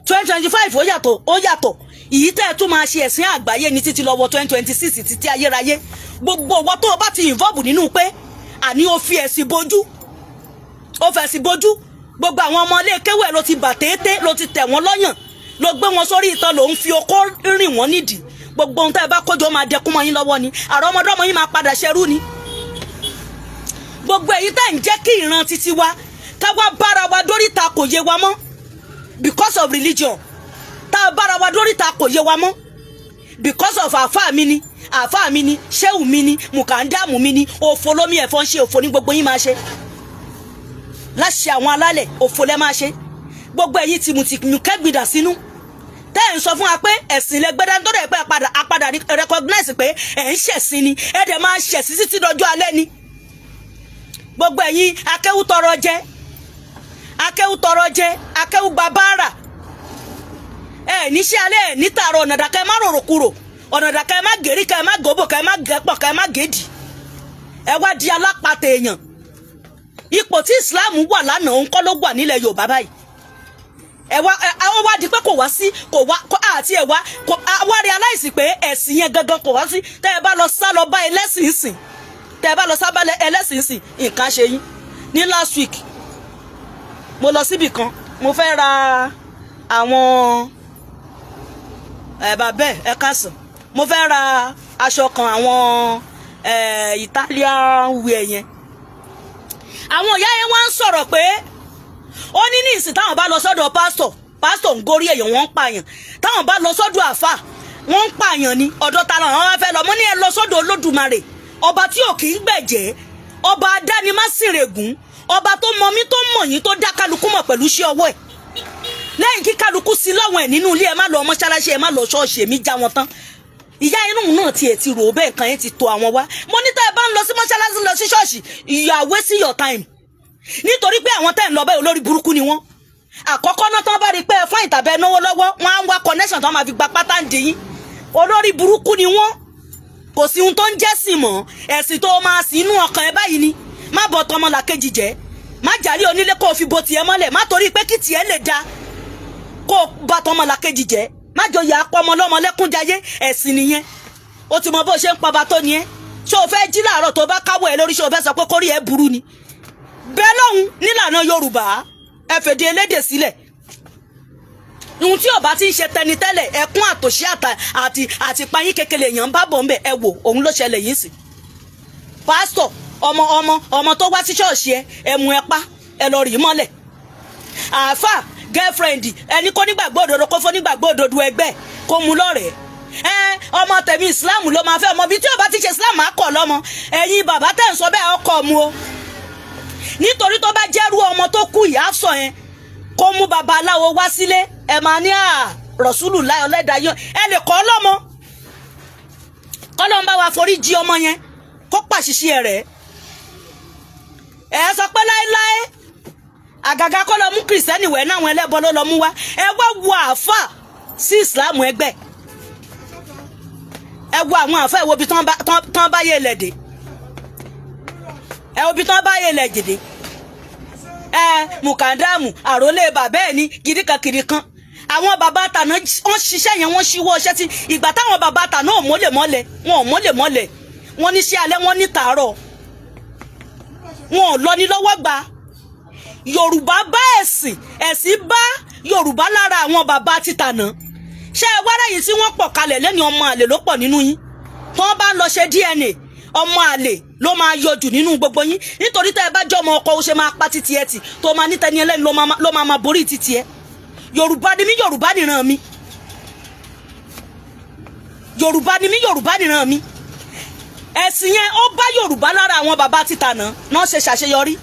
2025 ó yàtọ̀, ó yàtọ̀. Ìyí tẹ́ ẹ tún máa ṣe ẹ̀sìn àgbáyé ní títí lọ́wọ́ 2026, títí ayérayé. Gbogbo ọwọ́ tó o bá ti involve nínú pé àní o fi ẹ̀sìn bojú, ó fẹ̀sìn bojú, gbogbo àwọn ọmọ ilé kéwẹ̀ ló ti bà tété, ló ti tẹ̀ wọ́n lọ́yàn, ló gbé wọn sórí ìtàn, ló ń fi okó rìn wọ́n nídìí. Gbogbo ohun tẹ́ ẹ bá kójọ máa dẹkún mọ́ yín lọ́wọ́ ni, àrọ́mọdọ́mọ yín máa padà ṣẹrú ni. Gbogbo èyí tẹ́ ń jẹ́ kí ìran títí wa ká wá bára wa dóríta kò yé wa mọ́ because of religion, tá a bára wa dóríta kò yé wa mọ́ because of àáfàá mi ni, àáfàá mi ni, ṣéwù mi ni, mùkàndàmù mi ni. Òfò lómi ẹ̀fọn ṣe, òfò ní gbogbo yín máa ṣe láṣẹ àwọn alálẹ̀, òfò lẹ́ máa ṣe. Gbogbo ẹ̀yin tìmùtìmù kẹ́gbìdà sínú tẹ́ ẹ̀ ń sọ fún wa pé ẹ̀sìn lẹ́gbẹ́dá tó dẹ̀ pé àpadà recognize pé ẹ̀ ń ṣẹ̀sìn ni, ẹ̀ dẹ̀ máa ṣẹ̀sìn títí dọjọ́ alẹ́ ni. Gbogbo ẹ̀yin akéwù tọrọ jẹ, akéwù tọrọ jẹ, akéwù gba báárà, ẹ̀ níṣẹ́ alẹ́, ẹ̀ ní tààrọ̀ ọ̀nà dàkẹ́ má rorò kúrò, ọ̀nà dàkẹ́ má gèrí, kẹ́ má gòbò, kẹ́ má gẹ́pọ̀, kẹ́ má gèdì. Ẹ wá di alápatà èèyàn. Ipò tí Islam wà lánàá, òun kọ́ ló wà nílẹ̀ Yorùbá báyìí. Ẹ wá ẹ àwọn wá di pé kò wá sí, kò wá àti ẹ wá kò wá realize pé ẹ̀sìn yẹn gangan kò wá sí. Tẹ́ ẹ bá lọ sá lọ bá ẹlẹ́sìn sìn, tẹ́ ẹ bá lọ sá bá ẹlẹ́sìn sìn, nǹkan ṣe yín. Ní last week, mo lọ síbì kan, mo fẹ́ ra àwọn ẹ bá bẹ́ẹ̀, ẹ káàsán, mo fẹ́ ra aṣọ kan, àwọn Italian wear yẹn. Àwọn ìyá yẹn wá ń sọ̀rọ̀ pé ó ní ní ìsìn táwọn bá lọ sọ́dọ̀ pásítọ̀, pásítọ̀ ń gorí èèyàn, wọ́n ń pààyàn. Táwọn bá lọ sọ́dọ̀ àfà, wọ́n ń pààyàn ni. Ọ̀dọ̀ ta làwọn wá fẹ́ lọ? Mo ní ẹ lọ sọ́dọ̀ Olódùmarè, ọba tí ò kì í gbẹ̀jẹ́, ọba adánimásìrègùn, ọba tó mọ mí, tó mọ̀ yín, tó dá kálukú mọ̀ pẹ̀lú iṣẹ́ ọwọ́ ẹ̀. Lẹ́yìn kí kálukú sí lọ́wọ́ ẹ̀ nínú ilé, ẹ má lọ mọ́ṣáláṣí, ẹ má lọ ṣọ́ọ̀ṣì. Èmi já wọn tán. Ìyá inú náà tiẹ̀ ti rò ó bẹ́ẹ̀ kan yẹn ti tó àwọn wá. Mo ní tẹ́ ẹ bá ń lọ sí mọ́ṣáláṣí, lọ sí ṣọ́ọ̀ṣì, you are wasting your time, nítorí pé àwọn tẹ́ ń lọ bẹ́ẹ̀, olórí burúkú ni wọ́n. Àkọ́kọ́ náà, tán bá rí i pé ẹ fún ìtàbẹ́ náwó lọ́wọ́, wọ́n á ń wá connection tán máa fi gba pátá ń dìyín. Olórí burúkú ni wọ́n. Kò sí ohun tó ń jẹ́sìn mọ́. Ẹ̀sìn tó máa sìn inú ọkàn ẹ báyìí ni. Má bọ̀ tọmọ làkejì jẹ́, má jàrí onílé kó o fi bo tiẹ̀ mọ́lẹ̀, má torí pé kí tiẹ̀ lè da kó o bá tọmọ làkejì jẹ́, má jọ yà á pọ́ ọmọ lọ́mọ lẹ́kúnjayé. Ẹ̀sìn nìyẹn. O ti mọ bó ṣe ń pọba tó ni ẹ́. Ṣé o fẹ́ jí láàárọ̀ tó bá káwọ́ ẹ lórí? Ṣé o fẹ́ sọ pé kórí ẹ burú ni? Bẹ́ẹ̀ lọ́hùn nílànà Yorùbá, ẹ fèdè elédè sílẹ̀. Ohun tí ọba ti ń ṣe tẹni tẹ́lẹ̀, ẹkún àtòṣí àti payín kékeré èèyàn ń bá bọ̀ ńbẹ̀. Ẹ wò, òun ló ṣẹlẹ̀ yìí sí. Pásítọ̀, ọmọ ọmọ ọmọ tó wá sí ṣọ́ọ̀ṣì ẹ, ẹ mú ẹ pa, ẹ lọ rì í mọ́lẹ̀. Àáfà, girlfriend ẹni kó nígbàgbọ́ òdodo, kó fún nígbàgbọ́ òdodo ẹgbẹ́, kó mú lọ́rẹ̀ẹ́. Ẹ ọmọ tẹ̀mí, Islam ló máa fẹ́. Ọmọ bíi tí ó bá ti ṣe Islam, á kọ̀ lọ́mọ. Ẹ̀yin bàbá tẹ̀ ń sọ bẹ́ẹ̀, ọkọ mu o, nítorí tó bá jẹ́rú ọmọ tó kú ìyá sọ yẹn, kó mú babaláwo wá sílé, ẹ máa ní à rọ̀ṣúlù láyọ̀ lẹ́dàá yọ. Ẹ lè kọ́ lọ́mọ, kọ́lọ́n bá wa forí jí ọmọ yẹn, kó pàṣìṣe rẹ̀. Ẹ sọ pé láéláé, àgàgà kọ́ lọ mú Christian wẹ̀ náà, àwọn ẹlẹ́bọ ló lọ mú wá. Ẹ wá wo àáfà sí Ìsìláàmù ẹgbẹ́, ẹ wo àwọn àáfà, ẹ wo ibi tán bá yé ilẹ̀ dé, ẹ wo ibi tán bá yé ilẹ̀ jèdè. Ẹ mùkàdámù àròlé bàbá ẹ ní kìdíkan kìdíkan. Àwọn bàbá tàná, wọ́n ṣiṣẹ́ yẹn, wọ́n ṣíwọ́ iṣẹ́ tí ìgbà táwọn bàbá tàná ò mọ́lẹ̀ mọ́lẹ̀, wọn ò mọ́lẹ̀ mọ́lẹ̀, wọ́n ní sí alẹ́, wọ́n ní tàárọ̀, wọn ò lọ ní lọ́wọ́ gbà. Yorùbá bá ẹ̀sìn, ẹ̀sìn bá Yorùbá lára àwọn bàbá títànà. Ṣé ẹ wá rẹ̀yìn tí wọ́n pọ̀ kalẹ̀ lẹ́ni, ọmọ àlè ló pọ̀ nínú yín. Tí wọ́n bá lọ ṣe DNA, ọmọ àlè ló máa yọjù nínú gbogbo yín, nítorí tẹ́ ẹ bá jẹ́ ọmọ ọkọ, ó ṣe máa pa títí ẹ tì tó máa ní tẹni ẹlẹ́ni ló máa borí títí ẹ. Yorùbá ni mí, Yorùbá nìran mi. Yorùbá ni mí, Yorùbá nìran mi. Ẹ̀sìn yẹn, ó bá Yorùbá lára àwọn bàbá títànà náà ṣe ṣàṣeyọrí.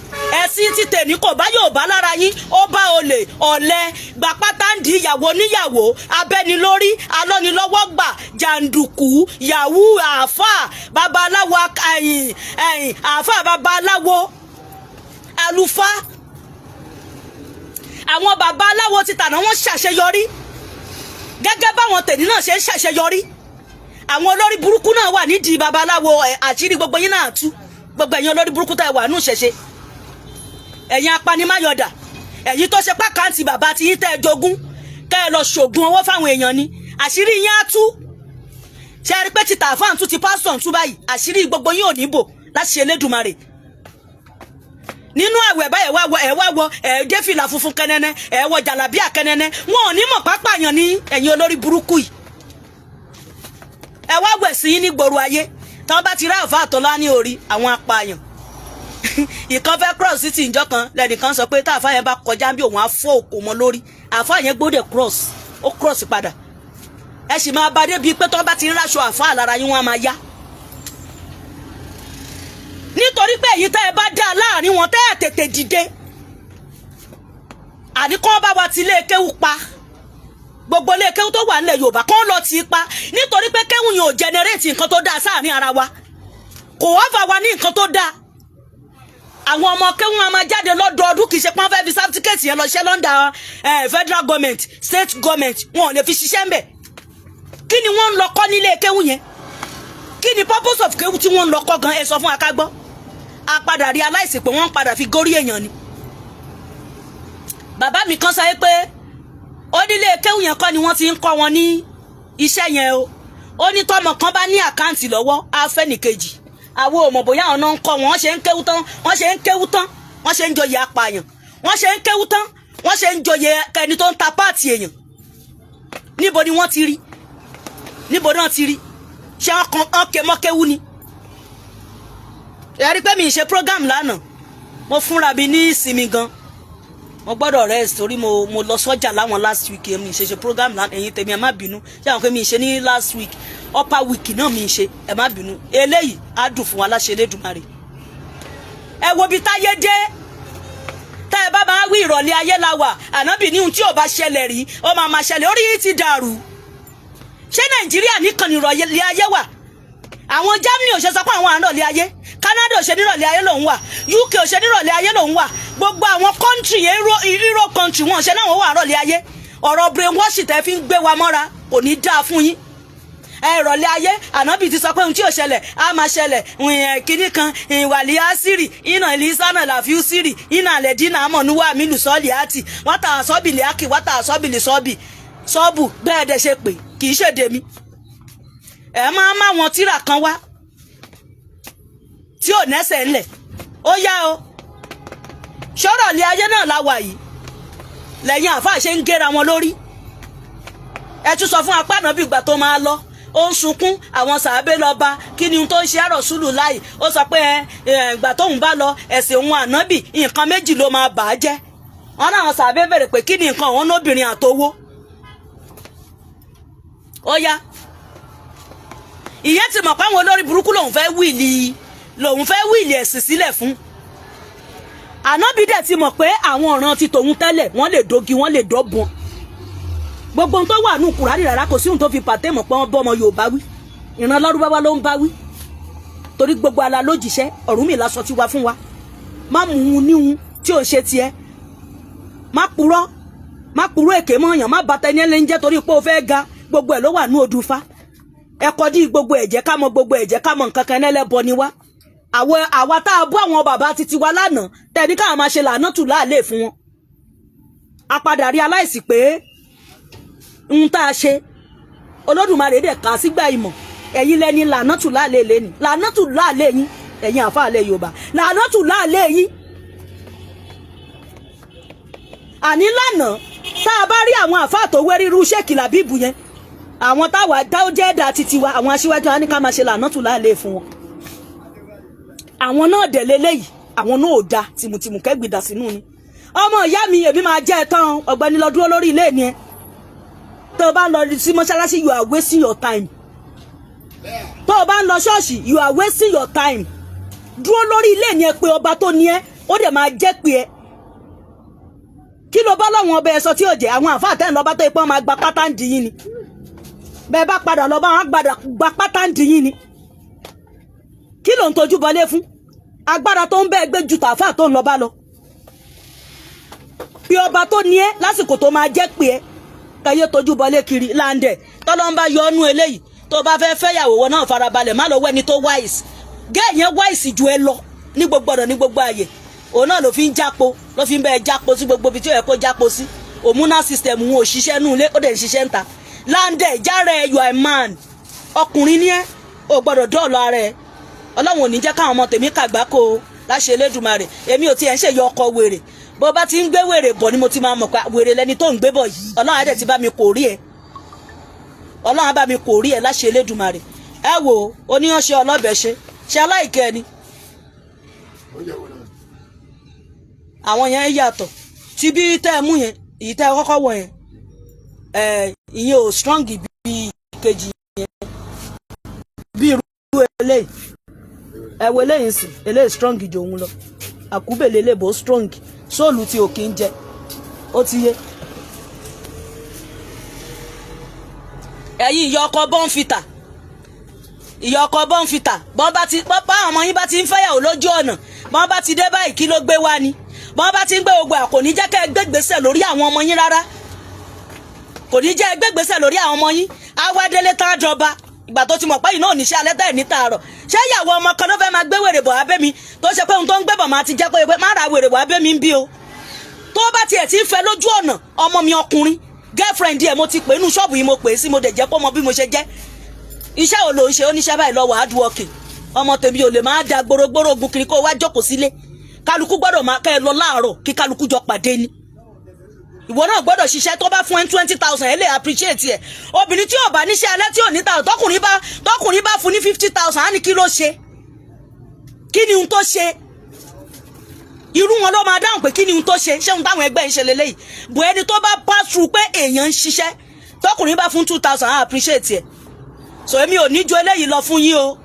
Ẹ̀sìn ti tèmi kò bá Yorùbá lára yín. Ó bá olè, ọ̀lẹ, gbàpátá ń di ìyàwó níyàwó, abẹ́nilórí, alọ́nilọ́wọ́gbà, jàǹdùkú, yahoo, àáfàá, babaláwo, ẹ̀yìn ẹ̀yìn, àáfàá, babaláwo, àlùfáà. Àwọn babaláwo ti tàná, wọ́n ṣàṣeyọrí gẹ́gẹ́ báwọn tèmi náà ṣe ń ṣàṣeyọrí. Àwọn olórí burúkú náà wà nídìí babaláwo ẹ̀. Àṣírí gbogbo yín náà tú. Gbogbo ẹ̀yin olórí burúkú tá ẹ wà nù ṣẹ̀ṣẹ̀, ẹ̀yin apanimáyọ̀dà, ẹ̀yin tó ṣe pákàntì bàbá tí yín tẹ́ ẹ jogún kẹ́ ẹ lọ ṣògùn owó fáwọn èèyàn ni, àṣírí yín á tú. Ṣe é rí pé ti tààfà ń tú, ti pásítọ̀ ń tú báyìí? Àṣírí gbogbo yín ò ní bò láti ṣe Elédùmarè. Nínú àwẹ̀ báyìí, wá wọ ẹ̀, wá wọ ẹ̀, dé fìlà funfun kẹnẹnẹ, ẹ̀ wọ jàlábíà kẹnẹnẹ, wọn ò ní mọ̀ pápáyàn ní ẹ̀yin olórí burúkú yìí. Ẹ wá wẹ̀ sí yín ní gbòòrò ayé, tí wọ́n bá ti rí àfa àtọ́lá ní orí àwọn apààyàn. Ìkan fẹ́ cross city ìjọ kan, lẹ́nìkan sọ pé táàfà yẹn bá kọjá bí, òun á fọ́ òkò mọ́ lórí. Àfà yẹn gbọ́dọ̀ cross, ó cross padà. Ẹ sì máa bá débi pé tí wọ́n bá ti ń ráṣọ àfà lára yín, wọ́n á máa yá, nítorí pé èyí tẹ́ ẹ bá dá láàrin wọn, tẹ́ ẹ tètè dìde, àní kán bá wa ti ilé kéwú pa, gbogbo ilé kéwú tó wà nílẹ̀ Yorùbá, kán lọ tì í pa, nítorí pé kéwú yẹn ò generate nǹkan tó dáa sáàrin ara wa, kò wá fà wá ní nǹkan tó dáa. Àwọn ọmọ kéwú wọn máa jáde lọ́dọọdún, kì í ṣe pọ́n fẹ́ fi certificate yẹn lọ ṣiṣẹ́ l'under federal government, state government, wọn ò lè fi ṣiṣẹ́ ń bẹ̀. Kí ni wọ́n ń lọ kọ́ nílé kéwú yẹn? Kí ni purpose of kéwú tí wọ́n ń lọ kọ́ gan? Ẹ sọ fún akágbọ́. A padà realize pé wọ́n ń padà fi górí èèyàn ni. Bàbá mi kan sọ pé ó nílé kéwú yẹn kọ́ ni wọ́n ti ń kọ́ wọn ní iṣẹ́ yẹn o. Ó ní tọmọ kan bá ní account lọ́wọ́, á fẹ́ nìkejì. Àwọn ò mọ̀ bóyá àwọn náà ń kọ́ wọn. Wọ́n ṣe ń kéwú tán, wọ́n ṣe ń kéwú tán, wọ́n ṣe ń joyè apààyàn. Wọ́n ṣe ń kéwú tán, wọ́n ṣe ń joyè ẹni tó ń ta parts èèyàn. Níbo ni wọ́n ti rí? Níbo náà ti rí? Ṣé wọ́n ké mọ́kéwú ni? Ẹ rí pé mi ì ṣe program lánàá, mo fúnra mi ní ìsinmi gan. Mo gbọ́dọ̀ rest torí mo lọ sọ́jà láwọn last week. Mi ì ṣe program lánàá. Ẹ̀yin tèmi, ẹ má bínú. Ṣé àwọn pé mi ì ṣe ní last week, upper week náà mi ì ṣe, ẹ má bínú. Eléyìí á dùn fún wa láṣẹ Elédùmarè. Ẹ wo bí táyé dé. Tá ẹ bá máa wí, ìrọ̀lẹ́ ayé la wà. Ànábì ní ohun tí ò bá ṣẹlẹ̀ rí, ó máa máa ṣẹlẹ̀. Orí yìí ti dàrú. Ṣé Nàìjíríà nìkan ní ìrọ̀lẹ́ ayé wà? Àwọn Germany ò ṣe sọ pé àwọn àrọ̀lẹ́ ayé? Canada ò ṣe nírọ̀lẹ́ ayé lòún wà? UK ò ṣe nírọ̀lẹ́ ayé lòún wà? Gbogbo àwọn country, Europe country, wọn ò ṣe náà wọ́n wà rọ̀lẹ́ ayé? Ọ̀rọ̀ brainwash tẹ́ fi ń gbé wa mọ́ra kò ní dáa fún yín. Ẹ ìrọ̀lẹ́ ayé, ànábì ti sọ pé ohun tí ò ṣẹlẹ̀ á máa ṣẹlẹ̀. Kínní kan ìwàlẹ̀ àṣírí iná ìlísànà làfíù sírì iná àlẹ́dínà àmọ̀núwà mílù sọ́ọ̀lì àti wátà sọ́bìlì àkì wátà sọ́bìlì sọ́bì sọ́ọ̀bù bẹ́ẹ̀ dẹ̀ ṣe pé kì í ṣèdè mi. Ẹ máa má wọn tíra kan wá tí ò nẹ́sẹ̀ ńlẹ̀. Ó yá o, ṣọ́rọ̀ ilé ayé náà la wà yìí lẹ́yìn àáfàá ṣe ń géra wọn lórí. Ẹ tún sọ fún apá náà bí ìgbà tó máa lọ, ó ń sunkún. Àwọn sàábé lọ bá, kí ni ohun tó ń ṣe àròsúlù láì? Ó sọ pé ẹ ìgbà tóun bá lọ, ẹ̀sìn òun ànábì, nǹkan méjì ló máa bà á jẹ́. Wọn náà sàábé bèrè pé kí ni nǹkan òun? Lóbìnrin àtowó. Ó yá, ìyẹn ti mọ̀ pé àwọn olórí burúkú lòun fẹ́ will ẹ̀sìn sílẹ̀ fún. Ànábì dẹ̀ ti mọ̀ pé àwọn ọ̀ràn ti tòun tẹ́lẹ̀, wọ́n lè dógi, wọ́n lè dọ́bọ̀n. Gbogbo ohun tó wà nù Kùránì rárá, kò sí ohun tó fi pàtẹ́ mọ̀ pé wọ́n bọ́ ọmọ Yorùbá wí. Ìran Lárúbáwá ló ń bá wí, torí gbogbo ala lójíṣẹ́. Ọ̀rúnmìlà sọ tiwa fún wa: má mú un níhun tí ò ṣe tiẹ̀, má purọ́, má purọ́ èké mọ́yàn, má bàtà ẹni ẹlẹ́ni jẹ́ torí pé o fẹ́ ga. Gbogbo ẹ̀ ló wà ní odùfá. Ẹ̀kọ́ dí gbogbo ẹ̀jẹ̀ ká mọ gbogbo ẹ̀jẹ̀ ká mọ nǹkan kan. Ẹlẹ́bọ ni wá. Àwọn àwa tá a bú àwọn bàbá títí wa lánàá, tẹni káwọn máa ṣe làánà tù láàlè fún wọn, a padà rí aláìsí pé Ń tá a ṣe, Olódùmarè dẹ̀ kà á sígbà ìmọ̀. Ẹ̀yin lẹ́ni lànàtù láàlẹ́ lẹ́ni lànàtù láàlẹ́ yín. Ẹ̀yin àfáàlẹ́ Yorùbá, lànàtù láàlẹ́ yín. Àní lánàá, tá a bá rí àwọn àfáà tó wé ríru Sheikh Labeeb yẹn, àwọn táwa táwọn jẹ́ ẹ̀dá títí wa, àwọn aṣíwájú wa ní ká máa ṣe lànàtù láàlẹ́ fún wọn. Àwọn náà dẹ̀ lélẹ́yìí, àwọn náà ò da tìmùtìmù kẹ́gbìdà sínú ni. Ọmọ ìyá mi, èmi máa jẹ́ ẹ tán. Ọ̀gbẹ́ni, lọ dúró lórí ilé ni ẹ. Tó o bá ń lọ sí mọ́ṣáláṣí, you are wasting your time. Tó o bá ń lọ ṣọ́ọ̀ṣì, you are wasting your time. Dúró lórí ilé ni ẹ, pé ọba tó ní ẹ, ó dẹ̀ máa jẹ́ pé ẹ. Kí ló bá lọ́wọ́n ọbẹ̀ ẹ sọ tí ò jẹ́? Àwọn àfáà tẹ́ ń lọ bá tó ipọ́n máa gba pátá ń di yín ni. Bẹ́ẹ̀ bá padà lọ bá wọn, gba pátá ń di yín ni. Kí ló ń tojú bọlé fún? Agbára tó ń bẹ́ẹ̀ gbé ju tàfáà tó ń lọ bá lọ. Bí ọba tó ní ẹ lásìkò tó máa jẹ́ pé ẹ kẹyẹ tójú bọlé kiri láǹdẹ̀. Tọ́lọ́ ń bá yọ ọ́nú eléyìí, tó bá fẹ́ fẹ́yàwó, wọn náà farabalẹ̀, má lọ wẹ́ni tó wise. Gẹ́ yẹn wise ju ẹ lọ ní gbogbo ọ̀nà, ní gbogbo àyè. Òun náà ló fi ń jápo, ló fi ń bẹ́ẹ̀ jápo sí gbogbo ibi tí ó yẹ kó jápo sí. Hormonal system wọn ò ṣiṣẹ́ nù ilé, ó dẹ̀ ń ṣiṣẹ́ ń ta. Láǹdẹ̀ járe, you are a man. Ọkùnrin ní ẹ, ò gbọ́dọ̀ dọ́ọ̀lọ́ ara ẹ. Ọlọ́run ò ní jẹ́ káwọn ọmọ tèmi kàgbákò o, láṣẹ Elédùmarè. Èmi ò tiẹ̀ ń ṣèyọ ọkọ wèrè. Bó bá ti ń gbé wèrè bọ̀ ni mo ti máa mọ̀ pé wèrè lẹni tó ń gbé bọ̀ yìí. Ọlọ́run á dẹ̀ ti bá mi kò rí ẹ. Ọlọ́run á bá mi kò rí ẹ, láṣẹ Elédùmarè. Ẹ wo oníyanṣẹ́ ọlọ́bẹ̀ ṣe ṣe aláìkẹ́ ni. Oúnjẹ wo náà? Àwọn yẹn yàtọ̀ tí bí tẹ́ ẹ mú yẹn, èyí tẹ́ ẹ kọ́kọ́ wọ̀ yẹn ẹ, ìyẹn ò strong bí kejì yẹn, bí irú eléyìí. Ẹ wo eléyìí sì, eléyìí strong ju òun lọ. Àkúbèlè lè bó strong sóòlù tí ò kí ń jẹ, ó ti yé. Ẹ̀yin ìyá ọkọ bọ́ǹfìtà, ìyá ọkọ bọ́ǹfìtà, bọ́n bá ti bọ́n bá àwọn ọmọ yín bá ti ń fẹ́yàwó lójú ọ̀nà, bọ́n bá ti dé báyìí, kí ló gbé wá ni? Bọ́n bá ti ń gbé gbogbo ẹ̀, kò ní jẹ́ kẹ́ ẹ gbégbèsè lórí àwọn ọmọ yín rárá. Kò ní jẹ́ ẹ gbégbèsè lórí àwọn ọmọ yín. Awádélé tán àjọba ìgbà tó ti mọ̀ pé iná òníṣẹ́ alẹ́ tẹ̀ ní tààrọ̀. Ṣé ìyàwó ọmọ kan ló fẹ́ máa gbé wèrè bọ̀ abẹ́ mi, tó ṣe pé ohun tó ń gbé bọ̀ máa ti jẹ́ pé má ra wèrè bọ̀ abẹ́ mi ń bí o? Tó bá tiẹ̀ ti ń fẹ́ lójú ọ̀nà, ọmọ mi ọkùnrin, girlfriend ẹ̀, mo ti pè inú ṣọ́ọ̀bù yìí, mo pè é sí, mo dẹ̀ jẹ́ kó mọ bí mo ṣe jẹ́. Iṣẹ́ wo ló ń ṣe? Oníṣẹ́ báyìí lọ́wọ́, hard working. Ọmọ tèmi ò lè máa da gbòrògbòrò ogun kiri kó o wá jókòó sílé. Kálukú gbọ́dọ̀ máa kẹ́ ẹ lọ láàárọ̀, kí kálukú jọ pàdé ni. Ìwọ náà gbọ́dọ̀ ṣiṣẹ́. Tó bá fún ẹ 20,000, ẹ lè appreciate ẹ. Obìnrin tí ò bá níṣẹ́ alẹ́, tí ò ní ta, tọkùnrin bá fún ní 50,000, á ní kí ló ṣe? Kí ni ohun tó ṣe? Irú wọn ló máa dáhùn pé kí ni ohun tó ṣe? Ṣé ohun táwọn ẹgbẹ́ ń ṣe lélẹ́yìí bò? Ẹni tó bá pass through pé èèyàn ń ṣiṣẹ́, tọkùnrin bá fún 2,000, á appreciate ẹ. So èmi ò ní ju eléyìí lọ fún yín o.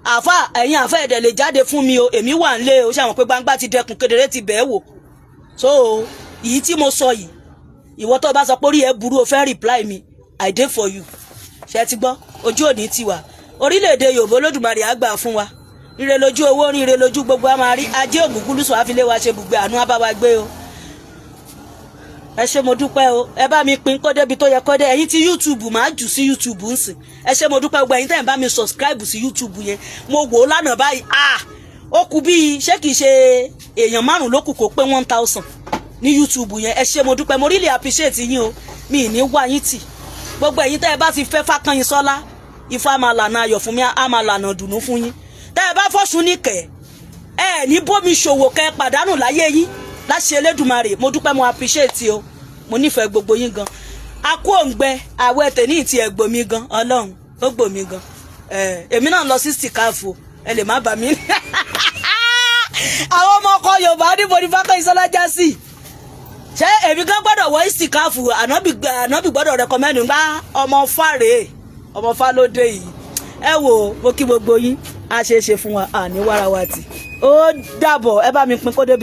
Àfa, ẹ̀yin àfa ẹ̀dẹ̀ lè jáde fún mi o. Èmi wà nílé o. Ṣe àwọn pé gbangba ti dẹkùn, kedere ti bẹ́ẹ̀ wò. So èyí tí mo sọ yìí, ìwọ tó bá sọ pé orí ẹ burú, o fẹ́ reply mi, I dey for you. Ṣe ti gbọ́? Ojú òní ti wà. Orílẹ̀-èdè Yorùbá, Olódùmarè á gbà fún wa. Ire lójú owó rí, ire lójú gbogbo a máa rí. Ajé ògúngúlùsọ àfilé wa ṣe bùgbé, àánú á bá wa gbé o. Ẹ ṣé, mo dúpẹ́ o. Ẹ bá mi pín kó débi tó yẹ kó dé. Ẹ̀yin tí YouTube, máa jù sí YouTube ń sìn. Ẹ ṣé, mo dúpẹ́. Gbogbo ẹ̀yin tẹ́ ẹ̀ bá mi subscribe sí YouTube yẹn, mo wò ó lánàá báyìí, ah, ó kù bíi, ṣé kìí ṣe èèyàn márùn ló kù kó pé 1,000 ní YouTube yẹn. Ẹ ṣé, mo dúpẹ́. Mo really appreciate yín o. Mi ì ní wá yín tì. Gbogbo ẹ̀yin tẹ́ ẹ bá ti fẹ́ Fákànyìnsọ́lá, Ifá máa lànà ayọ̀ fún mi, á máa lànà dùnú fún yín. Tẹ́ ẹ bá fọ́sùn níkẹ́, ẹ ní bómi ṣòwò kẹ́ pàdánù láyé yín, láṣẹ Elédùmarè. Mo dúpẹ́, mo appreciate o. Mo nífẹ̀ẹ́ gbogbo yín gan. Akú òǹgbẹ àwẹ̀ tẹ̀ní ti ẹ̀ gbòmí gan. Ọlọ́run ó gbòmí gan. Èmi náà lọ sí sìkáàfù, ẹ lè má bà mí. Àwọn ọmọ ọkọ Yorùbá, níbo ni Fákànyìnsọ́lá já sí? Ṣé èmi gan gbọ́dọ̀ wọ ìsìkáàfù? Ànábì gbọ́dọ̀ recommend gbá ọmọ fáre, ọmọ fálódé yìí. Ẹ wò, mo kí gbogbo yín. A ṣe é ṣe fún wa, àní wàràwàtì. Ó dàbọ̀. Ẹ bá mi pín kó débi.